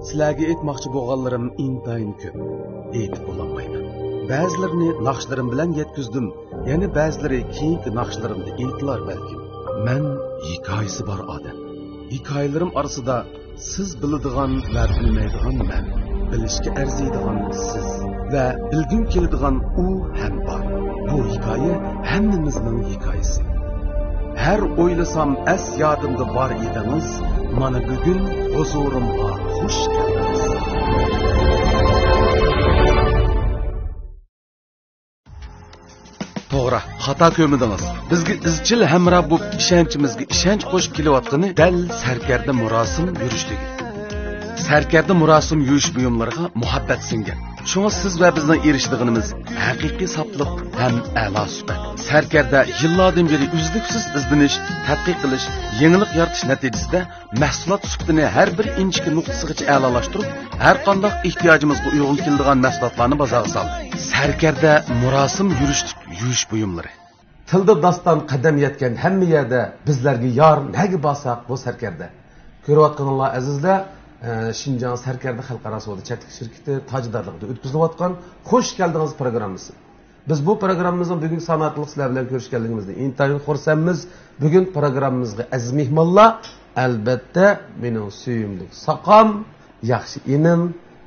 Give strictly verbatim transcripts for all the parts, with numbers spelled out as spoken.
سىلەرگە ئېيتماقچى بولغانلىرىم ئىنتايىن كۆپ. ئېيتىپ بولالمايمەن. بەزىلىرىنى ناخشىلىرىم بىلەن يەتكۈزدۈم، يەنە بەزىلىرى كېيىنكى ناخشىلىرىمدا ئېيتىلار بەلكىم. مەن ھېكايىسى بار ئادەم. ھېكايىلىرىم ئارىسىدا سىز بىلىدىغان ۋە بىلمەيدىغان مەن، بىلىشكە ئەرزىيدىغان سىز ۋە بىلگۈم كېلىدىغان ئۇ ھەم بار. بۇ ھېكايە ھەممىمىزنىڭ ھېكايىسى. ھەر ئويلىسام ئەس يادىمدا بار ئىدىڭىز، مانا بۈگۈن ھۇزۇرۇمغا خۇش كەلدىڭىز. توغرا، خاتا كۆرمىدىڭىز. بىزگە ئىزچىل ھەمراھ بولۇپ، ئىشەنچىمىزگە ئىشەنچ قوشۇپ كېلىۋاتقىنى دەل سەركەردە مۇراسىم يۈرۈشلۈكى. سەركەردە مۇراسىم يۈرۈش بۇيۇملىرىغا مۇھەببەت سىڭگەن. شۇڭا سىز ۋە بىزنىڭ ئېرىشىدىغىنىمىز ھەقىقىي ساپلىق ھەم ئەلا سۈپەت. سەركەردە يىللاردىن بېرى ئۈزلۈكسىز ئىزدىنىش، تەتقىق قىلىش، يېڭىلىق يارىتىش نەتىجىسىدە مەھسۇلات سۈپىتىنى ھەر بىر ئىنچىكە نۇقتىسىغىچە ئەلالاشتۇرۇپ، ھەر قانداق ئېھتىياجىمىزغا ئۇيغۇن كېلىدىغان مەھسۇلاتلارنى بازارغا سالدى. سەركەردە مۇراسىم يۈرۈشلۈك يۈرۈش بۇيۇملىرى. تىلدا داستان قەدەم يەتكەن ھەممە يەردە بىزلەرگە يار، نەگە بارساق بۇ سەركەردە. كۆرۈۋاتقىنىڭلار ئەزىزلەر، ئە، شىنجاڭ سەركەردە خەلقئارا سودا چەكلىك شىركىتى تاجدارلىقىدا ئۆتكۈزۈلۈۋاتقان خوش كەلدىڭىز پروگراممىسى. بىز بۇ پروگراممىمىزنىڭ بۈگۈنكى سانائەتلىك سىلەر بىلەن كۆرۈشكەنلىكىمىزدىن ئىنتايىن خۇرسەنمىز. بۈگۈن پروگراممىمىزغا ئەزىز مېھمانلار، ئەلبەتتە، مېنىڭ سۆيۈملۈك ساقام، ياخشى ئىنىم،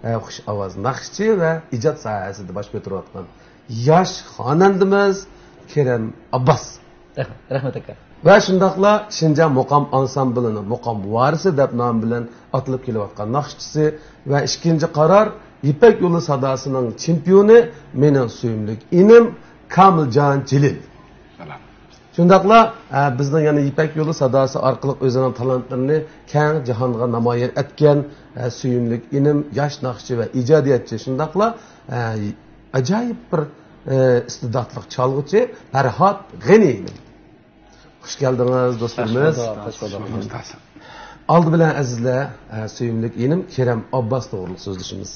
ئە، خۇش ئاۋاز ناخشىچى ۋە ئىجاد ساھەسىدە باش كۆتۈرۈۋاتقان ياش خانەندىمىز كېرەم ئابباس. رەھمەت، رەھمەت ئاكا. ۋە شۇنداقلا شىنجاڭ مۇقام ئانسامبىلىنىڭ مۇقام ۋارىسى دەپ نام بىلەن ئاتىلىپ كېلىۋاتقان ناخشىچىسى ۋە ئىككىنچى قارار يىپەك يولى ساداسىنىڭ چېمپىيونى، مېنىڭ سۆيۈملۈك ئىنىم كامىلجان جېلىل. سالام. شۇنداقلا، ئە، بىزنىڭ يەنە يىپەك يولى ساداسى ئارقىلىق ئۆزىنىڭ تالانتلىرىنى كەڭ جاھانغا نامايان ئەتكەن، ئە، سۆيۈملۈك ئىنىم، ياش ناخشىچى ۋە ئىجادىيەتچى، شۇنداقلا، ئە، ئاجايىپ بىر، ئە، ئىستېداتلىق چالغۇچى پەرھات غېنى ئىنىم. خۇش كەلدىڭىز، دوستلىرىمىز. خۇش بولدۇق، خۇش بولدۇق. ئالدى بىلەن ئەزىزلەر، ئە، سۆيۈملۈك ئىنىم كېرەم ئابباس توغرىلىق سۆزلىشىمىز.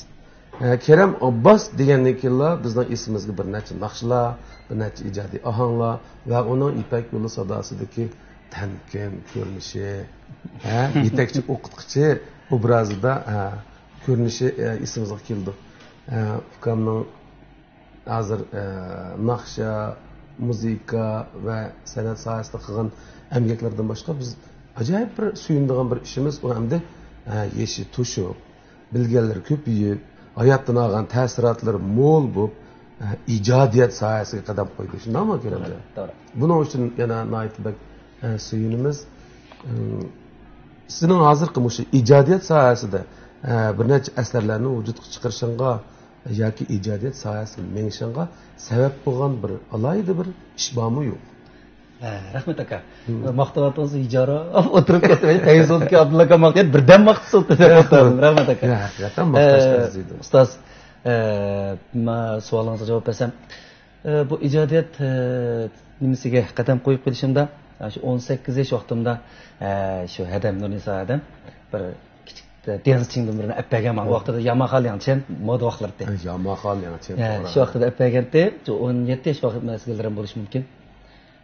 ئە، كېرەم ئابباس دېگەندىن كېيىنلا بىزنىڭ ئېسىمىزگە بىر نەچچە ناخشىلار، بىر نەچچە ئىجادىي ئاھاڭلار ۋە ئۇنىڭ يىپەك يولى ساداسىدىكى تەمكىن كۆرۈنۈشى، ھە، يېتەكچى ئوقۇتقۇچى ئوبرازىدا، ھە، كۆرۈنۈشى، ئە، ئېسىمىزگە كېلىدۇ. ئە، ئۇكامنىڭ ھازىر، ئە، ناخشا، مۇزىكا ۋە سەنئەت ساھەسىدە قىلغان ئەمگەكلىرىدىن باشقا بىز ئاجايىپ بىر سۆيۈنىدىغان بىر ئىشىمىز، ئۇ ئەمدى، ئە، يېشى توشۇپ، بىلگەنلىرى كۆپىيىپ، ھاياتتىن ئالغان تەسىراتلىرى مول بولۇپ، ئە، ئىجادىيەت ساھەسىگە قەدەم قويدى. شۇنداقمۇ، كېرەمجان؟ توغرا. بۇنىڭ ئۈچۈن يەنە ناھايىتى بەك، ئە، سۆيۈنىمىز. ئىم، سېنىڭ ھازىرقى مۇشۇ ئىجادىيەت ساھەسىدە، ئە، بىر نەچچە ئەسەرلەرنى ۋۇجۇدقا چىقىرىشىڭغا ياكى ئىجادىيەت ساھەسىگە مېڭىشىڭغا سەۋەب بولغان بىر ئالاھىدە بىر ئىش بارمۇ يوق؟ ھە، رەھمەت ئاكا. ماختاۋاتقانسىز ھىجارا ئولتۇرۇپ كەتتى. تەيزولدىكى ئابدۇللا ئاكا ماختىيەت بىردەم ماختىسى ئولتۇردى. رەھمەت ئاكا. يا، ھەقىقەتەن ماختاشقا ئەرزىيدۇ. ئۇستاز، ئە، ما سوئالىڭىزغا جاۋاب بەرسەم، ئە، بۇ ئىجادىيەت، ئە، نېمىسىگە قەدەم قويۇپ قېلىشىمدا، شۇ ئون سەككىز ياش ۋاقتىمدا، ئە، شۇ ھەدەم، نۇرنىسا ھەدەم بىر كىچىك دېڭىز چىڭدىن بىرنى ئەپ بەرگەن ماڭا. ئۇ ۋاقتىدا ياماھا لياڭچەن مودا ۋاقىتلىرى ئىدى. ياماھا لياڭچەن، ھە، توغرا. شۇ ۋاقتىدا ئەپ بەرگەنتى. شۇ ئون يەتتە ياش ۋاقىت مەزگىللىرىم بولۇشى مۇمكىن.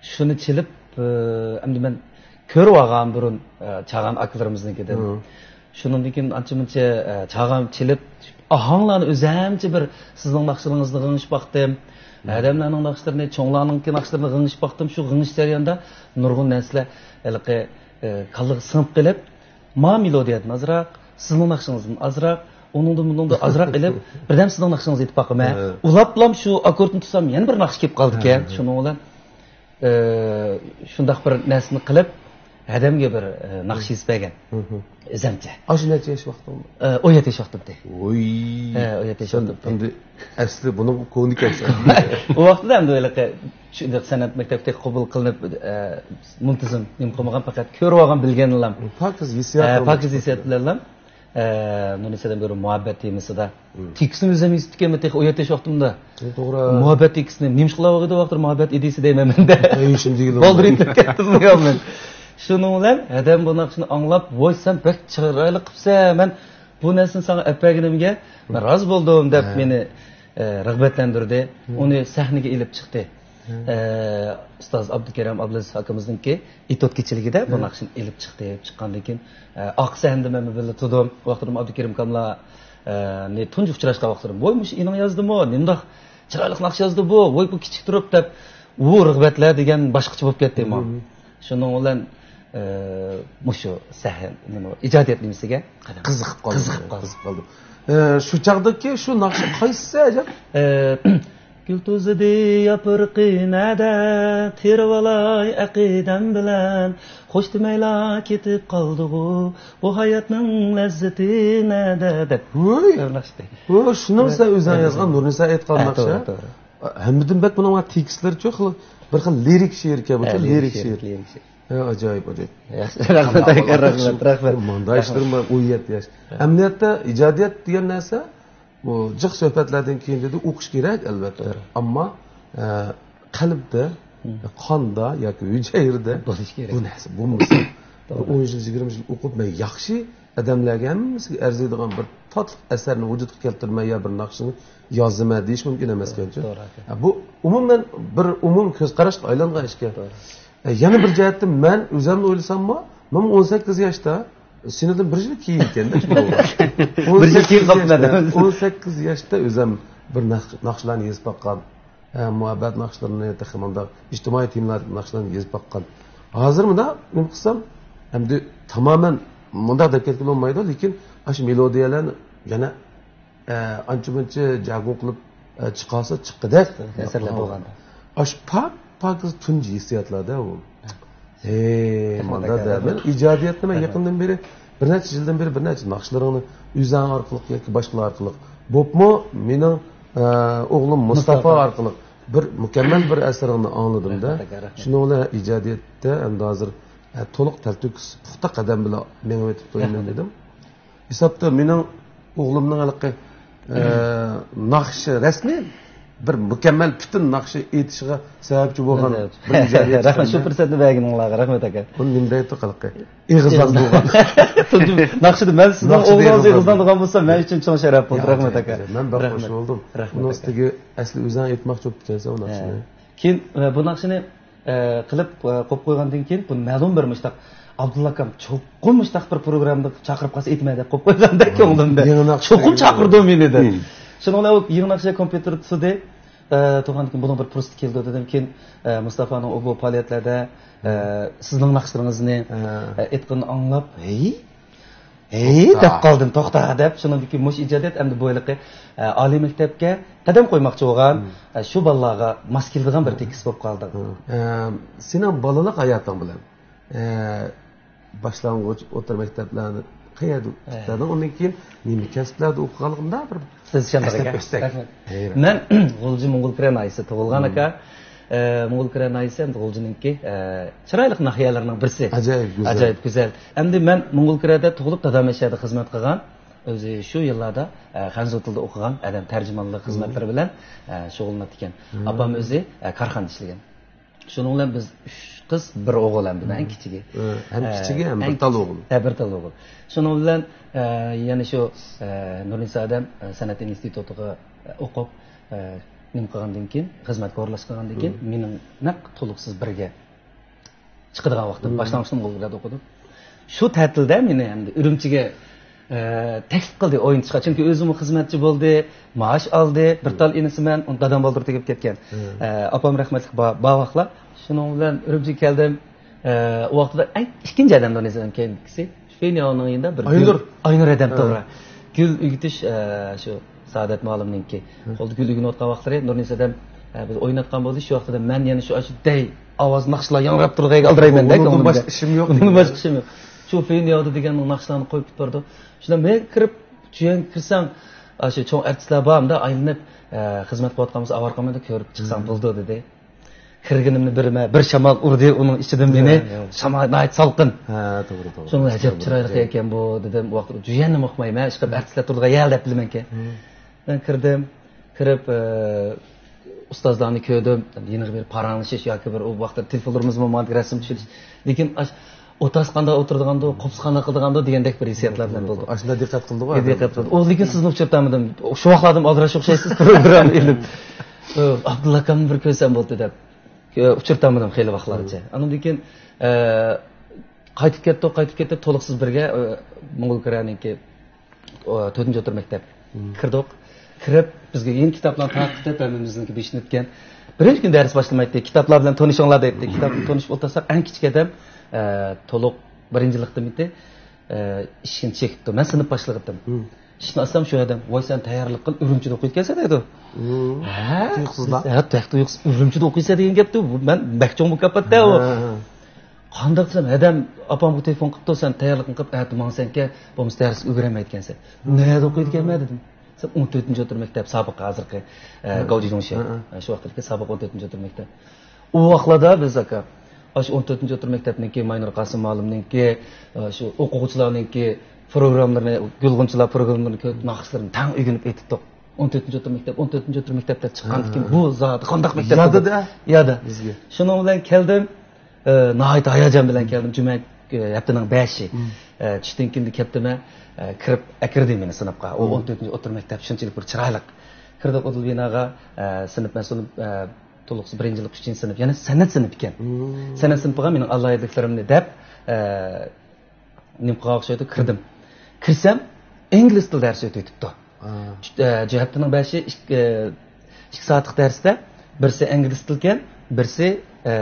شۇنى چېلىپ، ئە، ئەمدى مەن كۆرۈۋالغان بۇرۇن، ئە، چاغان ئاكىلىرىمىزنىڭكىدىن. شۇنىڭدىن كېيىن ئانچە-مۇنچە، ئە، چاغان چېلىپ، ئاھاڭلارنى ئۆزەمچە بىر سىزنىڭ ناخشىلىرىڭىزنى غىڭشىپ باقتىم. ھەدەملەرنىڭ ناخشىلىرىنى، چوڭلارنىڭكى ناخشىلىرىنى غىڭشىپ باقتىم. شۇ غىڭشىش جەريانىدا نۇرغۇن نەرسىلەر ھېلىقى، ئە، كاللىغا سىڭىپ قېلىپ، ما مېلودىيەدىن ئازراق، سىزنىڭ ناخشىڭىزدىن ئازراق، ئۇنىڭدىن بۇنىڭدىن ئازراق ئېلىپ، بىردەم سىزنىڭ ناخشىڭىزنى ئېيتىپ باقىمەن. ھە. ئۇلاپلام شۇ ئاككوردنى تۇتسام، يەنە بىر ناخشا كېلىپ قالىدىكەن. ھە، ھە. شۇنىڭ بىلەن، ئە، شۇنداق بىر نەرسىنى قىلىپ، ھەدەمگە بىر، ئە، ناخشا يېزىپ بەرگەن. ئۆزەمچە. ئاشۇ نەچچە ياش ۋاقتىڭ؟ ئە، ئون يەتتە ياش ۋاقتىمدى. ھە، ئون يەتتە ياش ۋاقتىمدى. ئەمدى ئەسلى بۇنىڭ كونىكەنسەن. ئۇ ۋاقىتتا ئەمدى ھېلىقى شۇنداق سەنئەت مەكتەپكە قوبۇل قىلىنىپ، ئە، مۇنتىزىم نېمە قىلمىغان، پەقەت كۆرۈۋالغان، بىلگەنلەم. پاكىز ھېسسىيات ھە، بىلەن پاكىز ھېسسىيات بىلەنلەم. ئە، نۇرنىسادىن بىر مۇھەببەت تېمىسىدا. تېكىستنى ئۆزۈم يېزىپتىكەنمەن تېخى ئون يەتتە ياش ۋاقتىمدا. توغرا. مۇھەببەت تېكىستىنى نېمىشقىلا ۋاقىت ۋاقىتتا مۇھەببەت ئىدىيىسى دەيمەن مەندە. ئەي، شۇندىگىلا بالدۇر ئېيتىپ كەتتىم يا مەن. شۇنىڭ بىلەن ھەدەم بۇ ناخشىنى ئاڭلاپ، ۋوي، سەن بەك چىرايلىق قىپسەن، مەن بۇ نەرسىنى ساڭا ئەپ بەرگىنىمگە مەن رازى بولدۇم دەپ ھە. مېنى، ئە، رىغبەتلەندۈردى. ھە. ئۇنى سەھنىگە ئېلىپ چىقتى. ئە، ئۇستاز ئابدۇكېرىم ئابلىز ئاكىمىزنىڭكى ئېتيۇد كېچىلىكىدە بۇ ناخشىنى ئېلىپ چىقتى. چىققاندىن كېيىن، ئە، ئارقا سەھنىدە مەن بىللە تۇردۇم. ۋاقتىدا ئابدۇكېرىم كاملانى تۇنجى ئۇچراشقان ۋاقتىدا، ۋوي، مۇشۇ ئىنىڭ يازدىمۇ؟ نېمانداق چىرايلىق ناخشا يازدى بۇ؟ ۋوي، بۇ كىچىك تۇرۇپ، دەپ، ئۇ رىغبەتلەر دېگەن باشقىچە بولۇپ كەتتى. شۇنىڭ بىلەن، ئە، مۇشۇ سەھنە، نېمە، ئىجادىيەت نېمىسىگە قەدەم قىزىقىپ قالدىم. قىزىقىپ قالدىم. قىزىقىپ قالدىم. ئە، شۇ چاغدىكى شۇ ناخشا قايسىسى ئەجەب؟ ئە، گۈل تۈزىدى ياپرىقى نەدە، تېرىۋالاي ئەقىدەم بىلەن، خوش دېمەيلا كېتىپ قالدىغۇ، بۇ ھاياتنىڭ لەززىتى نەدە، دەپ. ۋوي! بىر ناخشا. ۋوي، شۇنىڭ سەن ئۆزۈڭ يازغان، نۇرنىسا ئېيتقان ناخشا. ھە، توغرا، توغرا. ھەممىدىن بەك بۇنىڭ تېكىستلىرىچۇ، خېلى بىر خىل لىرىك شېئىركەن، بۇ لىرىك شېئىر. لىرىك شېئىر. ھە، ئاجايىپ، ئاجايىپ. ياخشى، رەھمەت ئاكا، رەھمەت، رەھمەت. ماڭداشلىرىم بار، ئون يەتتە ياش. ئەمەلىيەتتە ئىجادىيەت دېگەن نەرسە، بۇ جىق سۆھبەتلەردىن كېيىن دېدى، ئوقۇش كېرەك، ئەلۋەتتە. ئەمما، ئە، قەلبتە، قاندا ياكى ھۈجەيرىدە بولۇش كېرەك. بۇ نەرسە بولمىسا، بىر ئون يىل، يىگىرمە يىل ئوقۇپ، مەن ياخشى ئادەملەرگە ھەممىسىگە ئەرزىيدىغان بىر تاتلىق ئەسەرنى ۋۇجۇدقا كەلتۈرمەن يا بىر ناخشىنى يازىمەن دېيىش مۇمكىن ئەمەسكەنچۇ. توغرا ئاكا. ھە، بۇ ئومۇمەن بىر ئومۇم كۆز قاراشقا ئايلانغان ئىشكەن. توغرا. ھە، يەنە بىر جەھەتتىن مەن ئۆزۈمنى ئويلىساممۇ، مەن ئون سەككىز ياشتا سېنىڭدىن بىر يىل كېيىن ئىكەن. بىر يىل كېيىن قاپتىمەن. ئون سەككىز ياشتا ئۆزۈم بىر ناخ-، ناخشىلارنى يېزىپ باققان. ھە، مۇھەببەت ناخشىلىرىنى، تېخى مۇنداق ئىجتىمائىي تېمىلار ناخشىلىرىنى يېزىپ باققان. ھازىر مۇنداق نېمە قىلسام، ئەمدى تامامەن مۇنداق دەپ كەتكىلى بولمايدۇ، لېكىن ئاشۇ مېلودىيەلەرنى يەنە، ئە، ئانچە-مۇنچە جارگون قىلىپ، ئە، چىقارسا چىققۇدەك ئەسەرلەر بولغان. ئاشۇ پاك-، پاكىز تۇنجى ھېسسىياتلار-دە ئۇ. ھە. ھەي، ماندادا مەن ئىجادىيەتنى مەن يېقىندىن بېرى، بىر نەچچە يىلدىن بېرى بىر نەچچە ناخشىلىرىڭنى ئۆزۈڭ ئارقىلىق ياكى باشقىلار ئارقىلىق، بولۇپمۇ مېنىڭ، ئە، ئوغلۇم مۇستافا ئارقىلىق بىر مۇكەممەل بىر ئەسىرىڭنى ئاڭلىدىم-دە. رەھمەت ئاكا، رەھمەت. شۇنىڭ بىلەن ئىجادىيەتتە ئەمدى ھازىر، ئە، تولۇق تەلتۆكۈس پۇختا قەدەم بىلەن مېڭىۋېتىپتۇ دېدىم. ھېسابتا مېنىڭ ئوغلۇمنىڭ ھېلىقى، ئە، ناخشا رەسمىي بىر مۇكەممەل پۈتۈن ناخشا ئېيتىشىغا سەۋەبچى بولغان بىر ئىجادىيەت. رەھمەت، شۇ پۇرسەتنى بەرگىنىڭلارغا رەھمەت ئاكا. بۇنى نېمە دەيدۇ ھېلىقى؟ ئېغىزلان بولغان. ناخشىدا مەن سىزنىڭ ئوغلىڭىز ئېغىزلان بولغان بولسا، مەن ئۈچۈن چوڭ شەرەپ بولدى. رەھمەت ئاكا. مەن بەك خۇش بولدۇم. ئۇنىڭ ئۈستىگە ئەسلى ئۆزۈڭ ئېيتماقچى بوپتىكەنسەن ئۇ ناخشىنى. كېيىن، ئە، بۇ ناخشىنى ئە، قىلىپ، ئە، قويۇپ قويغاندىن كېيىن، بۇنى مەلۇم بىر مۇشتاق، ئابدۇللا ئاكام چوقۇم مۇشتاق بىر پروگراممىدا چاقىرىپ قالسا ئېيتىمەن دەپ قويۇپ قويغاندەك كۆڭلۈمدە. يېڭى ناخشا چوقۇم چاقىرىدۇ مېنى دەپ. شۇنىڭ بىلەن ئۇ يېڭى ناخشا كومپيۇتېردا تۇردى. ئە، تۇرغاندىن كېيىن بۇنىڭ بىر پۇرسىتى كېلىدۇ دېدىم. كېيىن، ئە، مۇستافانىڭ ئۇ بۇ پائالىيەتلەردە، ئە، سىزنىڭ ناخشىلىرىڭىزنى، ئە، ئېيتقىنىنى ئاڭلاپ، ھەي، ھەي، دەپ قالدىم، توختا دەپ. شۇنىڭدىن كېيىن مۇشۇ ئىجادىيەت ئەمدى بۇ ھېلىقى، ئە، ئالىي مەكتەپكە قەدەم قويماقچى بولغان، ئە، شۇ بالىلارغا ماس كېلىدىغان بىر تېكىست بولۇپ قالدى. ئە، سېنىڭ بالىلىق ھاياتىڭ بىلەن، ئە، باشلانغۇچ، ئوتتۇرا مەكتەپلەرنى قەيەردە پۈتتۈردۈڭ؟ ئۇندىن كېيىن نېمە كەسىپلەردە ئوقۇغانلىقىڭنى بىر سىز ئىشەندىڭىز ئەسلەپ ئۆتسەك. رەھمەت. مەن غۇلجا موڭغۇل كىرە ناھىيەسىدە تۇغۇلغان ئاكا. ئە، موڭغۇل كىرە ناھىيەسى ئەمدى غۇلجىنىڭكى، ئە، چىرايلىق ناھىيەلىرىنىڭ بىرسى. ئاجايىپ گۈزەل. ئاجايىپ گۈزەل. ئەمدى مەن موڭغۇل كىرەدە تۇغۇلۇپ، دادام ئەشەدە خىزمەت قىلغان. ئۆزى شۇ يىللاردا، ئە، خەنزۇ تىلىدا ئوقۇغان، ئادەم تەرجىمانلىق خىزمەتلىرى بىلەن، ئە، شۇغۇللىنىدىكەن. ئاپام ئۆزى، ئە، كارخانىدا ئىشلىگەن. شۇنىڭ بىلەن بىز ئۈچ قىز، بىر ئوغۇل ئەمدى، مەن ئەڭ كىچىكى. ئە، ئەڭ كىچىكى ھەم بىر تال ئوغۇل. ئە، بىر تال ئوغۇل. شۇنىڭ بىلەن، ئە، يەنە شۇ، ئە، نۇرنىسا ئادەم، ئە، سەنئەت ئىنستىتۇتىغا، ئە، ئوقۇپ، ئە، نېمە قىلغاندىن كېيىن، خىزمەتكە ئورۇنلاشقاندىن كېيىن، مېنىڭ نەق تولۇقسىز بىرگە چىقىدىغان ۋاقتىم، باشلانغۇچتىن موڭغۇل كىرەدە ئوقۇدۇم. شۇ تەتىلدە مېنى ئەمدى ئۈرۈمچىگە، ئە، تەكلىپ قىلدى ئوينىتىشقا. چۈنكى ئۆزىمۇ خىزمەتچى بولدى، مائاش ئالدى، بىر تال ئىنىسى مەن، ئۇنى دادام بالدۇر تېگىپ كەتكەن. ئە، ئاپام رەھمەتلىك با-، بارۋاقلار. شۇنىڭ بىلەن ئۈرۈمچىگە كەلدىم. ئە، ئۇ ۋاقىتتا ئەڭ ئىككىنچى ئادەمدۇر نېسىدىن كېيىنكىسى. شۇ فېنياۋنىڭ يېنىدا بىر ئاينۇر. ئاينۇر ئادەم، توغرا. گۈل ئۆگىتىش، ئە، شۇ سائادەت مۇئەللىمنىڭكى. قولدا گۈل ئۆگىنىۋاتقان ۋاقىتلىرى نۇرنىسا ئادەم، ئە، بىز ئويناتقان بولدى. شۇ ۋاقىتتا مەن يەنە شۇ، شۇ دەي ئاۋاز ناخشىلار ياڭراپ تۇرىدىغان ئالدىرايمەن-دە كۆڭلۈمدە. ئۇنىڭدىن باشقا ئىشىم يوق. ئۇنىڭدىن باشقا ئىشىم يوق. شۇ فېنياۋدا دېگەن ناخشىلارنى قويۇپ كېتىپ بارىدۇ. شۇنداق مەن كىرىپ، چۈيەنگە كىرسەڭ، ئاشۇ چوڭ ئارتىسلار بار، مۇنداق ئايلىنىپ، ئە، خىزمەت قىلىۋاتقانمىز، ئاۋارە قالمايدۇ، كۆرۈپ چىقساڭ بولىدۇ، دېدى. كىرگىنىمنى بىر، بىر شامال ئۇردى ئۇنىڭ ئىچىدىن مېنى. شامال ناھايىتى سالقىن. ھە، توغرا، توغرا. شۇنىڭ ئەجەب چىرايلىق ئىكەن بۇ، دېدىم. ئۇ ۋاقىتتا جۈيەننىمۇ ئۇقمايمەن، ئىشقىلىپ ئارتىسلار تۇرىدىغان يەر دەپ بىلىمەنكەن. مەن كىردىم. كىرىپ، ئە، ئۇستازلارنى كۆردۈم. يېنىغا بېرىپ پاراڭلىشىش ياكى بىر ئۇ ۋاقىتتا تېلېفونلىرىمىزمۇ بولمىدى، رەسىم چۈشۈرۈش. لېكىن ئاش-، ئوتاس قانداق ئولتۇرىدىغاندۇ، قوپسا قانداق قىلىدىغاندۇ دېگەندەك بىر ھېسسىياتلار بىلەن بولدۇق. ئاشۇنداق دىققەت قىلدىغۇ. دىققەت قىلدى. ئۇ، لېكىن سىزنى ئۇچرىتالمىدىم. شۇ ۋاقىتلاردىمۇ ئالدىراش ئوخشايسىز، پروگرامما ئېلىپ. ئابدۇللا ئاكامنى بىر كۆرسەم بولدى دەپ. ئۇچرىتالمىدىم خېلى ۋاقىتلارغىچە. ئاندىن كېيىن، ئە، قايتىپ كەتتۇق، قايتىپ كەتتۇق، تولۇقسىز بىرگە، ئە، موڭغۇل كورېيەنىڭكى، ئە، تۆتىنچى ئوتتۇرا مەكتەپ كىردۇق. كىرىپ، بىزگە يېڭى كىتابلارنى تارقىتىپ، ھەممىمىزنىڭكى بېشىنى ئۆتكەن. بىرىنچى كۈنى دەرس باشلىمايتتى. كىتابلار بىلەن تونۇشۇڭلار دەيتتى. كىتاب بىلەن تونۇشۇپ ئولتۇرساق، ئەڭ كىچىك ئادەم، ئە، تولۇق بىرىنچى لىقتىمىتى، ئە، ئىشىكنى چېكىپتۇ. مەن سىنىپ باشلىقىدىم. ئىشىكنى ئاچسام، شۇ ئادەم، «ۋاي، سەن تەييارلىق قىل، ئۈرۈمچىدە ئوقۇيدىكەنسەن» دەيدۇ. ھە، تۇيۇقسىزلا. ھە، تەك تۇيۇقسىز ئۈرۈمچىدە ئوقۇيسەن دېگەن گەپتۇ. بۇ مەن بەك چوڭ مۇكاپات-دە ئۇ. ھە، ھە. قانداق دېسەم، ھەدەم ئاپامغا تېلېفون قىپتۇ، «سەن تەييارلىقنى قىپ، ئەتە ماڭىسەنكەن، بولمىسا دەرسكە ئۈلگۈرەلمەيدىكەنسەن.» «نەدە ئوقۇيدىكەنمەن؟» دېدىم. دېسەم، «ئون تۆتىنچى ئوتتۇرا مەكتەپ، سابىقى ھازىرقى، ئە، ھە. گاۋجىجۇڭشى.» ھە، ھە. شۇ ۋاقىتتىكى سابىقى ئون تۆتىنچى ئوتتۇرا مەكتەپ. ئۇ ۋاقىتلاردا بىز، ئاكا، ئاشۇ ئون تۆتىنچى ئوتتۇرا مەكتەپنىڭكى ماينۇر قاسىم مۇئەللىمنىڭكى، ئاشۇ ئوقۇغۇچىلارنىڭكى پروگراممىلىرىنى، گۈلغۇنچىلار پروگراممىلىرىنى كۆرۈپ، ناخشىلىرىنى تەڭ ئۆگىنىپ ئېيتتۇق. ئون تۆتىنچى ئوتتۇرا مەكتەپ، ئون تۆتىنچى ئوتتۇرا مەكتەپتە چىققاندىكىن، ھە. بۇ زادى قانداق مەكتەپ؟ يادىدا؟ يادىدا. بىزگە. شۇنىڭ بىلەن كەلدىم. ئە، ناھايىتى ھاياجان بىلەن كەلدىم. جۈمە، ئە، ھەپتىنىڭ بەشى. ئە، چۈشتىن كېيىن كەپتىمە، ئە، كىرىپ ئەكىردى مېنى سىنىپقا. ئۇ ئون تۆتىنچى ئوتتۇرا مەكتەپ شۇنچىلىك بىر چىرايلىق. كىردۇق ئۇدۇل بىناغا، ئە، سىنىپ مەسئۇلى، ئە، تولۇقسىز بىرىنچى يىللىق ئۈچىنچى سىنىپ، يەنى سەنئەت سىنىپى ئىكەن. سەنئەت سىنىپىغا مېنىڭ ئالاھىدىلىكلىرىمنى دەپ، ئە، نېمە قىلغان ئوخشايدۇ، كىردىم. كىرسەم، ئىنگلىز تىل دەرسى ئۆتۈۋېتىپتۇ. ئۈچ، ئە، جۈ-، ھەپتىنىڭ بەشى ئىككى، ئىككى سائەتلىق دەرستە بىرسى ئىنگلىز تىلكەن، بىرسى، ئە،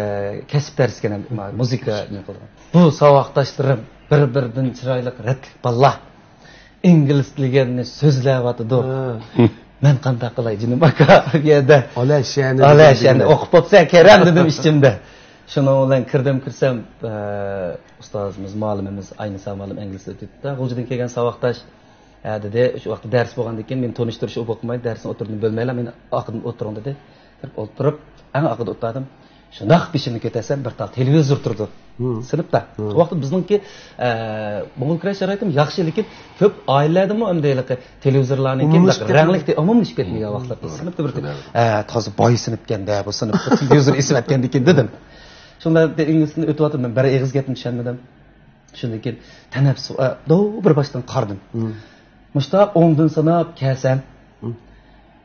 كەسىپ دەرسىكەن، مۇزىكا نېمە قىلىدىغان. بۇ ساۋاقداشلىرىم بىر-بىرىدىن چىرايلىق، رەتلىك بالىلار. ئىنگلىز تىلى دېگەننى سۆزلەۋاتىدۇ. ھە. مەن قانداق قىلاي، جېنىم ئاكا، بۇ يەردە؟ ئالە شەنى ئالە دېدىم شەنى دېگىنە. ئوقۇپ بوپسەن، كېرەم دېدىم ئىچىمدە. شۇنىڭ بىلەن كىردىم، كىرسەم، ئە، ئۇستازىمىز، مۇئەللىمىمىز ئاينىسا مۇئەللىم ئىنگلىز تىلى ئۆتۈپ، غۇلجىدىن كەلگەن ساۋاقداش، ھە، دېدى، شۇ ۋاقىتتا دەرس بولغاندىن كېيىن مېنى تونۇشتۇرۇش بولۇپ قالمايدۇ، دەرسنى ئوتتۇرىدىن بۆلمەيلا، مېنى ئارقىدىن ئولتۇرۇڭ دېدى. كىرىپ ئولتۇرۇپ، ئەڭ ئارقىدا ئولتۇردۇم. شۇنداق بېشىمنى كۆتەرسەم، بىر تال تېلېۋىزور تۇرىدۇ. سىنىپتا. ئۇ ۋاقىتتا بىزنىڭكى، ئە، موڭغۇل كورېي شارائىتىمۇ ياخشى، لېكىن كۆپ ئائىلىلەردىمۇ ئەمدى ھېلىقى تېلېۋىزورلارنىڭكى ئومۇملىشىپ كەتمىگەن. رەڭلىك تېلېۋىزورلار ئومۇملىشىپ كەتمىگەن ۋاقىتلار. بىز سىنىپتا بىر، ئە، تازا باي سىنىپكەن-دە، بۇ سىنىپتا تېلېۋىزور ئېسىۋەتكەندىكىن دېدىم. شۇنداق ئىنگلىز تىلىنى ئۆتۈۋاتىمەن، بىر ئېغىز گەپنى چۈشەنمىدىم. شۇندىن كېيىن تەنەپپۇس، ئە، دو-، بىر باشتىن قارىدىم. مۇشتاق ئوڭدىن ساناپ كەلسەم،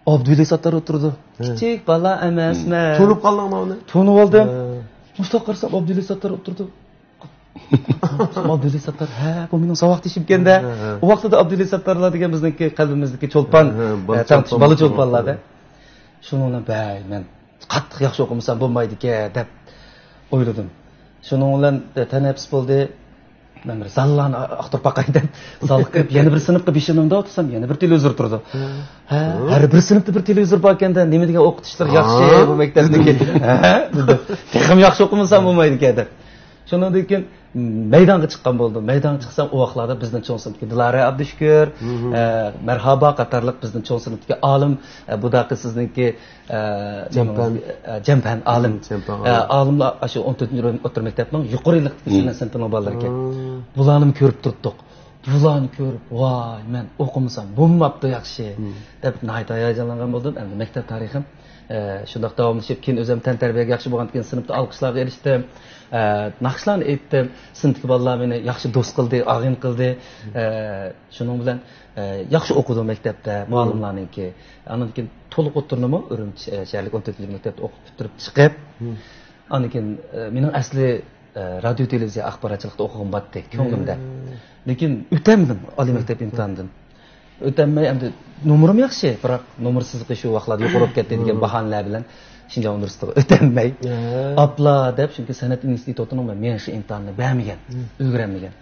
ئابدۇلى ساتتار ئولتۇرىدۇ. كىچىك بالا ئەمەسمەن. تونۇپ قالدىڭمۇ ئۇنى؟ تونۇپ ئالدىم. مۇشتاق قارىسام، ئابدۇلى ساتتار ئولتۇرىدۇ. ئابدۇلى ساتتار، ھە، بۇ مېنىڭ ساۋاقدىشىمكەن-دە. ئۇ ۋاقىتتا ئابدۇلى ساتتارلار دېگەن بىزنىڭكى قەلبىمىزدىكى چولپان، ئە، تەڭتۇش بالا چولپانلار-دە. شۇنىڭ بىلەن، بەي، مەن قاتتىق ياخشى ئوقۇمىسام بولمايدىكەن دەپ ئويلىدىم. شۇنىڭ بىلەن، ئە، تەنەپپۇس بولدى. مەن بىر زاللارنى ئاختۇرۇپ باقاي دەپ، زالغا كىرىپ، يەنە بىر سىنىپقا بېشىنى ئۇنداپ ئولتۇرسام، يەنە بىر تېلېۋىزور تۇرىدۇ. ھە، ھەر بىر سىنىپتا بىر تېلېۋىزور باركەن-دە، نېمە دېگەن ئوقۇتۇشلار ياخشى بۇ مەكتەپنىڭكى. ھە، دېدى. تېخىمۇ ياخشى ئوقۇمىسام بولمايدىكەن دەپ. شۇنىڭدىن كېيىن مەيدانغا چىققان بولدۇم. مەيدانغا چىقسام، ئۇ ۋاقىتلاردا بىزنىڭ چوڭ سىنىپتىكى دىلارە ئابدۇشۈكۈر، ئە، مەرھابا قاتارلىق بىزنىڭ چوڭ سىنىپتىكى ئالىم، ئە، بۇ داقى سىزنىڭكى، ئە، جەمپەن. ئە، جەمپەن ئالىم. جەمپەن ئە، ئالىم. ئالىملار ئاشۇ ئون تۆتىنچى ئوتتۇرا مەكتەپنىڭ يۇقىرى يىللىقتىكى سەنئەت سىنىپىنىڭ بالىلىرى ئىكەن. بۇلارنىمۇ كۆرۈپ تۇرۇپتۇق. بۇلارنى كۆرۈپ، «ۋاي، مەن ئوقۇمىسام بولماپتۇ ياخشى» دەپ ناھايىتى ھاياجانلانغان بولدۇم. ئەمدى مەكتەپ تارىخىم، ئە، شۇنداق داۋاملىشىپ، كېيىن ئۆزۈم تەنتەربىيەگە ياخشى بولغاندىكىن سىنىپتا ئالقىشلارغا ئېرىشتىم. ئە، ناخشىلارنى ئېيتتىم. سىنىپتىكى بالىلار مېنى ياخشى دوست قىلدى، ئاغىن قىلدى. ئە، شۇنىڭ بىلەن، ئە، ياخشى ئوقۇدۇم مەكتەپتە، مۇئەللىملارنىڭكى. ئاندىن كېيىن تولۇق ئوتتۇرىنىمۇ ئۈرۈمچى، ئە، شەھەرلىك ئون تۆتىنچى مەكتەپتە ئوقۇپ پۈتتۈرۈپ چىقىپ، ئاندىن كېيىن، ئە، مېنىڭ ئەسلى، ئە، رادىيو، تېلېۋىزىيە، ئاخباراتچىلىقتا ئوقۇغۇم بارتتى كۆڭلۈمدە. لېكىن ئۆتەلمىدىم ئالىي مەكتەپ ئىمتىھانىدىن. ئۆتەلمەي، ئەمدى نومۇرۇم ياخشى، بىراق نومۇر سىزىقى شۇ ۋاقىتلاردا يۇقىرى بولۇپ كەتتى دېگەن باھانىلەر بىلەن شىنجاڭ ئۇنىۋېرسىتېتىغا ئۆتەلمەي، ئاپلا دەپ، چۈنكى سەنئەت ئىنستىتۇتىنىڭ مەن مېڭىشى ئىمتىھانىنى بەرمىگەن، ئۈلگۈرەلمىگەن.